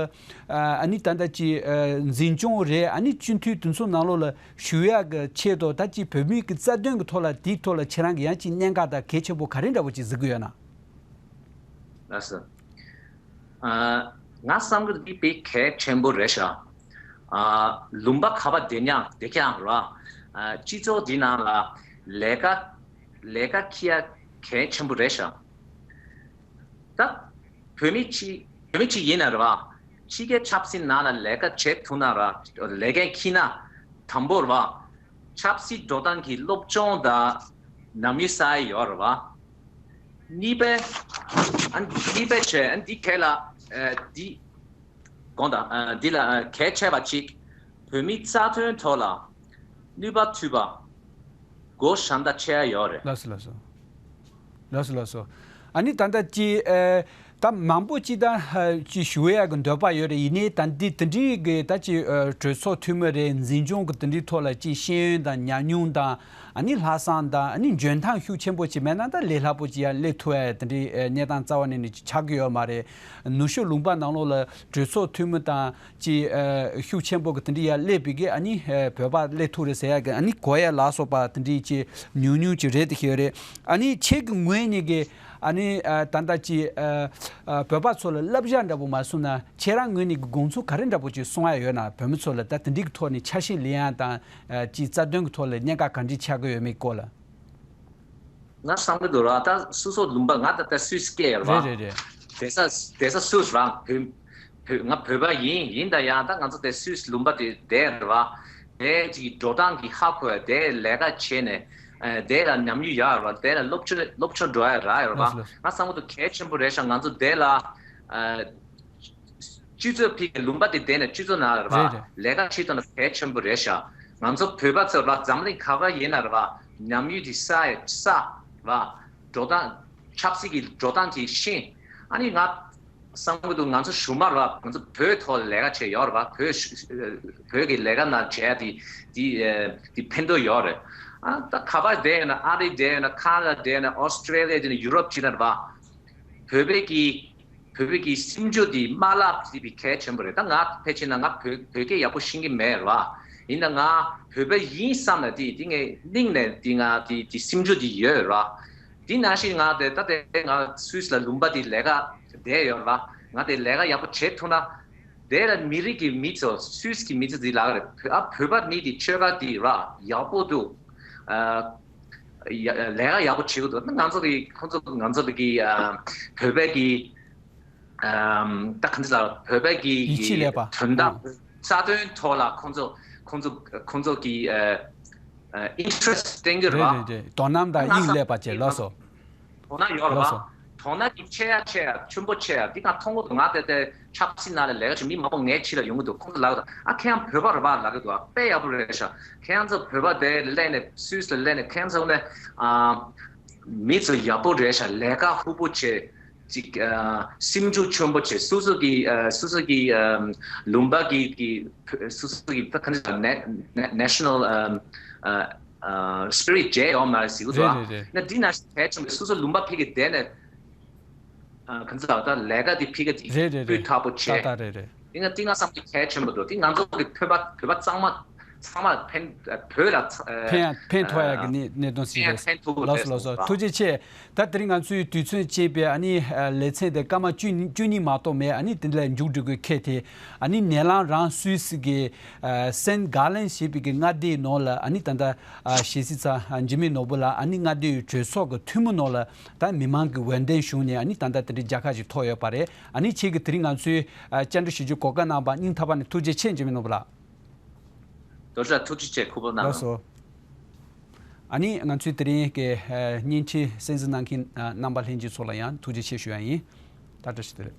ཨ་ནི་ད་ལྟ་ཅིག་འཛིན་སྐྱོང་རེད། ཨ་ནི་སྤྱི་འཐུས་དེ་ཚོ་ནང་ལོགས་ལ་ཞུགས་ཡག་གི་ཆེད་དུ་ད་ཅིག་བོད་མི་གི་རྩ་དོན་གི་ཐོག་ལ་དེའི་ཐོག་ལ་ཁྱེད་རང་གི་ཡང་ཅིག་གནད་འགག་དང་གལ་ཆེན་པོ་ག་རེ་འདྲ་བོ་ཅིག་གཟིགས་ཀྱི་ཡོད་ན། ལགས་སོ། ཨ། ང་བསམ་གི་འདི་དཔེ་གལ་ཆེན་པོ་རེད་ཤག་ཨ། ལུང་པ་ག་པར་བསྡད་ཀྱང་བསྡད་ཀྱང་ར། ཨ། སྤྱི་ཚོགས་འདི་ནང་ལ་ལས་ཀ་ལས་ཀ་འཁྱེར་ཡ་གལ་ཆེན་པོ་རེད་ཤག་ད་བོད་མི་གཅིག་བོད་མི་གཅིག་ཡིན་ན་རེད་བ། ཕྱི་རྒྱལ་ཆབ་སྲིད་ནང་ལ་ལས་ཀ་བྱེད་ཐུབ་ན་ར། ལས་འགན་འཁྱེར་ན་དང་པོ་རེད་བ། ཆབ་སྲིད་འགྲོ་སྟངས་ཀྱི་སློབ་སྦྱོང་དང་ནམ་ཡུན་ས་ཡ་ཡོད་རེད་བ། གཉིས་པའི་ཨ་གཉིས་པའི་ཆེད་ཨ་འདི་གལ་ལ་ཨ་འདི་དགོངས་དག་ཨ་འདི་ལ་ཨ་གལ་ཆེ་བ་གཅིག་བོད་མི་རྩ་དོན་ཐོག་ལ་ནུས་པ་མཐུད་པ་སྒོ་ཞབས་འདེགས་བྱེད་ཡ་ཡོད་རེད། ལགས་སོ། ལགས་སོ། ལགས་སོ། ལགས་སོ། ཨ་ནི་ད་ལྟ་ཅི་ཨེ། ད་མང་པོ་ཅིག་ད་ཅིག་ཞུ་ཡག་གི་འདོད་པ་ཡོད་རེད། ཡིན་ནའི་ད་འདི་དེ་འདྲའི་གི་ད་ཅིག་གྲོས་ཚོགས་འཐུས་མི་རེད། འཛིན་སྐྱོང་གི་དེ་འདྲའི་ཐོག་ལ་ཅིག་ཤེས་ཡོན་དང་ཉམས་མྱོང་དང་ཨ་ནི་ལྷག་བསམ་དང་ཨ་ནི་འཇོན་ཐང་ཤུགས་ཆེན་པོ་ཅིག་མེད་ན་ད་ལས་སླ་པོ་ཅིག་ཡང་སླེབས་ཐུབ་ཡག་དེ་འདྲའི་གནས་སྟངས་རྩ་བ་ནས་ནས་ཅིག་ཆགས་ཀྱི་ཡོད་མ་རེད། ནུབ་ཕྱོགས་ལུང་པ་ནང་ལོགས་ལ་གྲོས་ཚོགས་འཐུས་མི་དང་ཅིག་ཤུགས་ཆེན་པོ་གི་དེ་འདྲའི་ཡང་སླེབས་པའི་གི་ཨ་ནི་བོད་པ་སླེབས་ཐུབ་རེད་ཟེར་ཡག་གི་ཨ་ནི་གོ་ཡག་ལ་སོགས་པ་དེ་འདྲའི་ཅིག་ཉུང་ཉུང་ཅིག་རེད་དེ་ཤེས་རེད། ཨ་ནི་ཁྱེད་ཀྱི་ངོས་ནས་གི་ཨ་ནི་ཨ་ད་ལྟ་ཅིག་ཨ་ཨ་བོད་པ་ཚོ་ལ་བསླབ་བྱ་འདྲ་པོ་མ་གསུངས་ན་ཁྱེད་རང་ངོས་ནས་གི་དགོངས་ཚུལ་ག་རེ་འདྲ་པོ་ཅིག་གསུང་ཡ་ཡོད་ན། བོད་མི་ཚོ་ལ་ད་དེ་འདྲའི་གི་ཐོག་ནས་ཆ་ཤས་ལེན་ཡ་དང་ཨ་ཅིག་རྩ་དོན་གི་ཐོག་ལ་གནད་འགག་ག་འདྲ་ཆགས་ཀྱི་ཡོད་མེད་སྐོར་ལ། ང་བསམ་གི་འདུག་ར། ད་སོ་སོ་ལུང་པ་ང་ད་ལྟ་སུད་སི་སྐྱེས་ཡོད་ར། རེད་རེད་རེད། བསྡད་ས་བསྡད་ས་སུད་སི་རང་བོད་བོད་ང་བོད་པ་ཡིན། ཡིན་ད་ཡང་ད་ང་ཚོ་དེ་སུད་སི་ལུང་པ་དེ་བསྡད་ར། དེ་ཅིག་འགྲོ་སྟངས་ཀྱི་ཧ་གོ་ཡ། དེ་ལས་ཀ་བྱས་ནས་ཨ་དེ་ལ་ཉམས་མྱོང་ཡོད་ར། དེ་ལ་སློབ་སྦྱོང་སློབ་སྦྱོང་འགྲོ་ཡ་རག་ཡོད་ར། ལགས་སོ་ལགས་སོ། ང་བསམ་གི་འདུག་གལ་ཆེན་པོ་རེད་ཤག་ང་ཚོ་དེ་ལ་ཨ་སྤྱི་ཚོགས་ཕྱི་གི་ལུང་པ་དེ་བསྡད་ནས་སྤྱི་ཚོགས་ནང་ར་རེད་རེད། ལས་ཀ་བྱེད་ཐུབ་ན་གལ་ཆེན་པོ་རེད་ཤག་ང་ཚོ་བོད་པ་ཚོ་ར་འཛམ་གླིང་ག་པར་ཡིན་ན་ར་ཉམས་མྱོང་དེ་བསགས་ཡ་བསགས་ར། འགྲོ་སྟངས་ཆབ་སྲིད་ཀྱི་འགྲོ་སྟངས་དེ་ཤེས། ཨ་ནི་ང་བསམ་གི་འདུག་ང་ཚོ་གཞུང་མ་ར་ང་ཚོ་བོད་ཐོག་ལས་ཀ་བྱས་ཡོད་ར། བོད་བོད་ཀྱི་ལས་ཀ་ནང་བྱས་དེ་དེ་དེ་ཕན་ཐོགས་ཡོད་རེད། ཨ་ད་ག་པར་བསྡད་ཡོད་ན། ཨ་རི་བསྡད་ཡོད་ན། ཁ་ན་ཌ་བསྡད་ཡོད་ན། ཨོ་སི་ཀྲེ་ལི་ཡ་བསྡད་ན། ཡུ་རོབ་བྱས་ན་ར། བོད་པའི་གི་བོད་པའི་གི་སེམས་ཤུགས་འདི་མ་བརླག་པ་འདི་གལ་ཆེན་པོ་རེད། ད་ང་ཕལ་ཆེར་ན་ང་བོད་བོད་སྐད་ཡག་པོ་ཤེས་ཀྱི་མེད་ར། ཡིན་ན་ང་བོད་པ་ཡིན་བསམ་ན་འདི་འདི་ངས་སྙིང་ནས་འདི་ང་འདི་འདི་སེམས་ཤུགས་འདི་ཡོད་ར། འདི་ནང་བཞིན་ང་དེ་ད་དེ་ང་སུད་སི་ལ་ལུང་པ་འདི་ལས་ཀ་བསྡད་ཡོད་ར། ང་དེ་ལས་ཀ་ཡག་པོ་བྱེད་ཐུབ་ན། དེ་ལ་མི་རིགས་ཀྱི་མི་ཚོ་སུད་སི་གི་མི་ཚོ་འདི་ལ་རེད། བོད་ཨ་བོད་པ་མི་འདི་ཆོལ་ཁ་འདི་ར་ཡག་པོ་འདུག་ཨ། ཡ་ལས་ཀ་ཡག་པོ་བྱེད་ཀྱི་འདུག་ང་ཚོ་གི་ཁོང་ཚོ་ང་ཚོ་གི་ཨ་བོད་པའི་གི་ཨམ་ད་ག་འདི་ལ་བོད་པའི་གི་ཡིད་ཆེས་ལས་པ། དོན་དག་ཨང་། རྩ་དོན་ཐོག་ལ་ཁོང་ཚོ་ཁོང་ཚོ་ཁོང་ཚོ་གི་ཨ་ཨ་ཨིན་ཊི་རེ་སི་ཊི་བསྟན་གྱི་རེད་རེད་པ། རེད་རེད། དོ་སྣང་དང་དབྱིངས་སླེབས་པ་བཅས་ལགས་སོ། དོ་སྣང་ཡོད་རེད་ལགས་སོ། པ། དོ་སྣང་གི་ཆེ་ཡ་ཆེ་ཡ་ཆེན་པོ་ཆེ་ཡ་འདི་ག་མཐོང་གི་འདུག་ང་དེ་དེ་ཆབ་སྲིད་ནང་ལ་ལས་ཀ་བྱེད་མི་མང་པོ་ངའི་ཕྱི་ལ་ཡོང་གི་འདུག་ཁོང་ཚོ་ལབ་ཀྱི་འདུག་ཨ་ཁྱེད་རང་བོད་པ་རེད་པ་ལབ་ཀྱི་འདུག་ཨ་དཔེ་ཡག་པོ་རེད་ཤག་ཁྱེད་རང་ཚོ་བོད་པ་དེ་སླེབས་ནས་སུད་སི་ལ་སླེབས་ནས་ཁྱེད་རང་ཚོ་ནས་ཨ་མི་ཚོ་ཡག་པོ་རེད་ཤག་ལས་ཀ་ཧུ་པོ་བྱེད་ཅིག་ཨ་སེམས་ཤུགས་ཆེན་པོ་བྱེད། སོ་སོ་གི་ཨ་སོ་སོ་གི་ཨ་ལུང་པ་གི་གི་སོ་སོ་གི་ད་ག་ནས་ནེ་ནེ་ནེ་ཤ་ནལ་ཨ་ཨ་ཨ་སི་པི་རིཊ་བརྗེད་ཡོད་མ་རེད་ཟེར་གྱི་འདུག་རེད་ཨ། རེད་རེད། ན་འདི་ན་གལ་ཆེན་པོ་སོ་སོ་ལུང་པ་ཕ་གིར་བསྡད་ནས་ཨ་ག་ཚོད་ད་ལས་ཀ་འདི་ཕ་གི་འདི་རེད་རེད་སྤུས་རེད། དག་པོ་ཏག་བྱས། ཏག་རེད་རེད། འདི་ང་འདི་ང་བསམ་གྱི་གལ་ཆེན་པོ་འདུག་འདི་ང་ཚོ་གི་བོད་པ་བོད་པ་ཚང་མ་ཚང་མ་ཕན་བོད་ལ་ཚ་ཕན་ཡ་ཕན་ཐོགས་ཡ་གི་ཨ་གནས་གནད་དོན་ཞིག་ཕན་རེད། ཕན་ཐོགས་ལགས་སོ་རེད་ལགས་སོ། གསུངས་པ། ཐུགས་རྗེ་ཆེ། ད་དེ་རིང་ང་ཚོའི་དུས་ཚོད་བཅད་པའི་ཨ་ནི་ཨ་ལེ་ཚན་དེ་སྐར་མ་བཅུ་གཉིས་བཅུ་གཉིས་མ་གཏོགས་མེད། ཨ་ནི་དེ་འདྲ་མཇུག་སྒྲིལ་དགོས་ཁེལ་ཏེ། ཨ་ནི་ནེ་ལང་རང་སུད་སི་གི་ཨ་སེན་གྷ་ལན་ཞེས་པའི་གི་མངའ་སྡེའི་ནང་ལ་ཨ་ནི་ད་ལྟ་ཨ་གཞིས་སྲིད་ཚ་འཇིགས་མེད་ནོར་བུ་ལགས་ཨ་ནི་མངའ་སྡེའི་གྲོས་ཚོགས་ཀྱི་འཐུས་མི་ནང་ལ་ད་མི་མང་གི་འོས་འདེམས་བྱུང་ནས་ཨ་ནི་ད་ལྟ་དེ་འདྲའི་མཇལ་ཁ་ཞིག་ཐོབ་ཡོད་པ་རེད། ཨ་ནི་ཁྱེད་ཀྱིས་དེ་རིང་ང་ཚོའི་ཨ་བཅར་འདྲི་ཞུ་རྒྱུ་གོ་སྐབས་གནང་བར་སྙིང་ཐག་པ་ནས་ཐུགས་རྗེ་ཆེ། འཇིགས་མེད་ནོར་བུ་ལགས། རྡོ་རྗེ་ལགས་ཐུགས་རྗེ་ཆེ། ཁུ་པོ་གནང་། ལགས་སོ། ཨ་ནི་ང་ཚོའི་དེ་རིང་གི་ཨ་བརྙན་འཕྲིན་གསན་གཟིགས་གནང་མཁན་ཨ་རྣམ་པ་ལྷན་རྒྱས་ཚོ་ལ་ཡང་ཐུགས་རྗེ་ཆེ་ཞུ་ཡ་ཡིན། ད་བཀྲ་ཤིས་བདེ་ལེགས།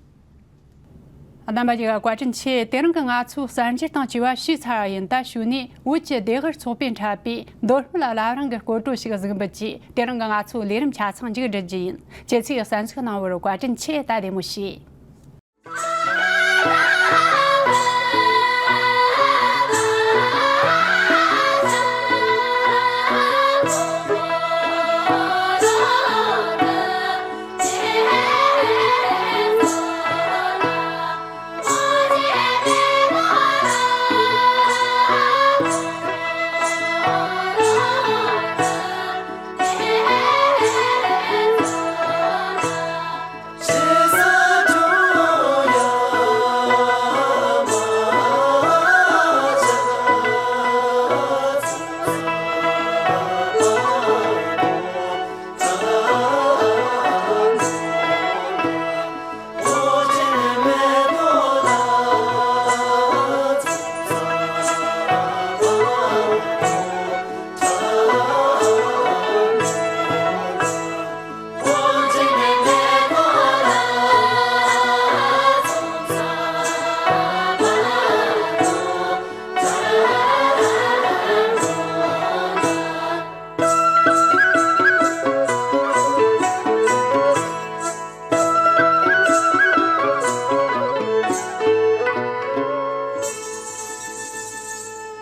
རྣམ་པ་ཡིས་བཀའ་དྲིན་ཆེ། དེ་རིང་གི་ང་ཚོའི་གསར་འགྱུར་དང་བཅས་པ་ཞུས་ཚར་བ་ཡིན། ད་གཞུག་ནས་བོད་ཀྱི་ལྡེ་ཧུར་ཚོགས་པས་འཁྲབ་པའི་མདོ་སྨད་བླ་བྲང་གི་སྐོར་བྲོ་ཞིག་གཟིགས་འབུལ་གྱིས། དེ་རིང་གི་ང་ཚོའི་ལས་རིམ་ཆ་ཚང་མཇུག་སྒྲིལ་རྒྱུ་ཡིན། ཁྱེད་ཚོས་གསན་གཟིགས་གནང་བར་བཀའ་དྲིན་ཆེ། ད་བདེ་མོ་བྱོས།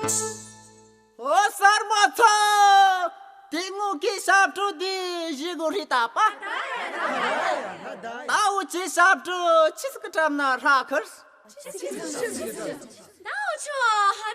ཨོ་གསར་མ་ཚོ། དེ་སྔོན་གྱི་ཞབས་བྲོ་འདི་གཞི་གོ་རེད་ད་པ། ད་འུ་ཅི་ཞབས་བྲོ་ཆི་ཟིག་གི་འགྲམ་ན་ར་ཁར། ད་འུ་ཆོ།